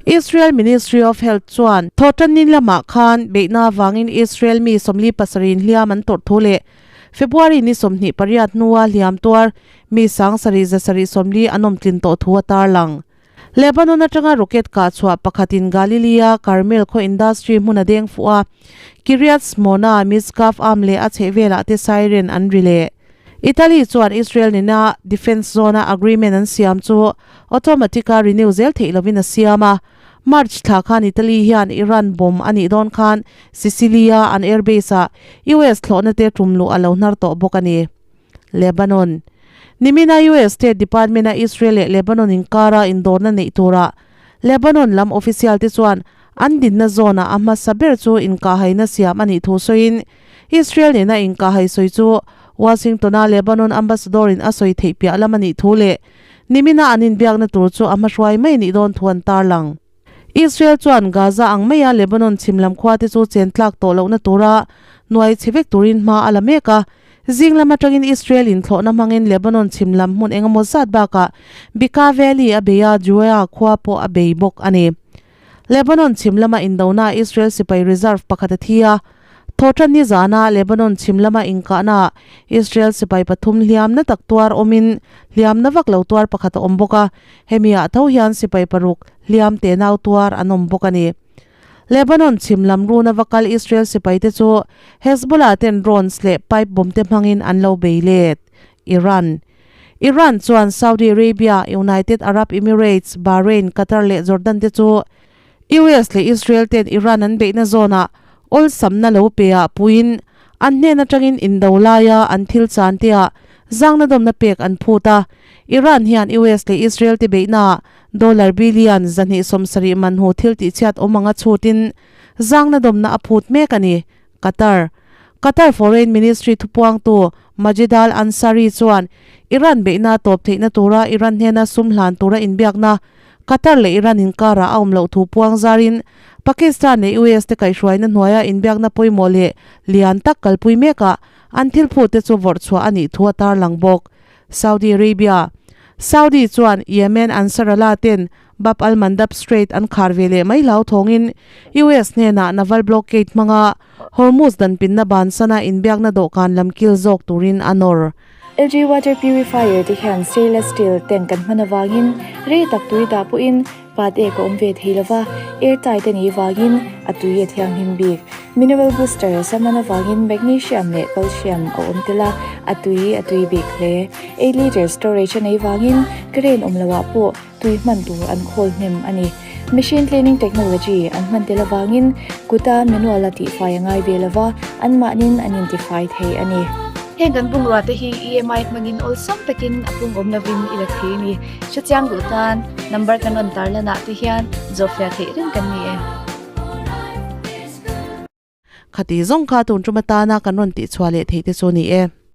Israel Ministry of Health chuan Thawhtanni lamah khan beihna avangin Israel mi 47 hliam an tawrh thu leh February ni 28 hnua hliam tuar mi 7740 an awm tlin tawh thu a tarlang. Lebanon atanga rocket kah chhuah pakhatin Galilea Carmel khaw industry hmun a deng fuh a, Kiryat Shmona, Misgav Am leh a chhehvelah te siren an ri leh. Italy chuan Israel nena defence zone-a agreement an siam chu automatic-a renew zel theih lovin a siam a. March thla khan Italy hian Iran bomb a nih dawn khan Sicily-a an airbase-ah US thlawhna te tum luh a lo hnar tawh bawk a ni. Lebanon. Nimina US State Department-a Israel leh Lebanon inkara indawrna neih turah Lebanon lam official te chuan an dinna zawnah a hmasa ber chu inkahhaina siam a nih thu sawiin Israel nena inkahhai sawi chu Washington-a Lebanon ambassador-in a sawi theih piah lam a nih thu leh nimina an inbiakna tur chu a hmahruai mai nih dawn thu an tarlang. Israel chuan Gaza ang maia Lebanon chhim lam khua te chu chen tlak tawh lohna tura nuai chhe vek turin hma a la mek a. Zing lam atangin Israel inthlawhna hmangin Lebanon chhim lam hmun engemaw zat bakah Bekaa Valley a bei a, Juea khua pawh a bei bawk a ni. Lebanon chhim lama indona Israel sipai reserve pakhat a thi a. Thawhtan ni zana Lebanon chhim lama inkahnaah Israel sipai pathum hliamna tak tuar awmin hliamna vak lo tuar pakhat a awm bawk a, hemi ah tho hian sipai paruk hliam tenau tuar an awm bawk a ni. Lebanon chhim lam runa va kal Israel sipai te chu Hezbollah ten drones leh pipe bomb te hmangin an lo bei let. Iran Iran chuan Saudi Arabia, United Arab Emirates, Bahrain, Qatar leh Jordan te chu US leh Israel ten Iran an beihna zawnah awlsamna lo pe ah puiin an hnen atangin indo laia an thil chan te ah zangna dawmna pek an phut a. Iran hian US leh Israel te beihnaah dollar billion 270 man hu thil tihchhiat awm anga chhutin zangna dawmna a phut mek a ni. Qatar Qatar Foreign Ministry thupuangtu Majid Al Ansari chuan Iran beihna tawp theihna tura Iran hnena sum hlan tura inbiakna Qatar leh Iran inkarah a awm loh thu puang zarin Pakistan leh US te kaihhruaina hnuaia inbiakna pawimawh leh lian tak kalpui mekah an thil phut te chu vawrh chhuah a nih thu a tarlang bawk. Saudi Arabia Saudi chuan Yemen Ansarallah ten Bab al-Mandab Strait an khar ve leh mai hlau thawngin US hnenah naval blockade hmanga Hormuz danpinna bansana inbiakna dawhkan lam kil zawk turin a nawr. LG water purifier te hian stainless steel tank an hman avangin rei tak tui dah pawhin pat ek a awm ve thei lova, air tight a nih vangin a tui a thianghlim bik. Mineral booster a hman avangin magnesium leh calcium a awm tel a, a tui a tui bik hle. Eight litre storage a nei vangin crane awm loah pawh tui hman tur an khawl hnem a ni. Machine cleaning technology an hman tel avangin kuta manual a tihfai a ngai ve lova, anmahnin an intifai thei a ni. Heng kan bungrua te hi EMI hmangin awlsam takin a pung awm lovin i la thei a ni. Hrechiang duh tan number kan rawn tarlanah te hian zawhfiah theih reng kan ni e. Khati zawng kha tun tum atana kan rawn tihchhuah leh theih te chu a ni e.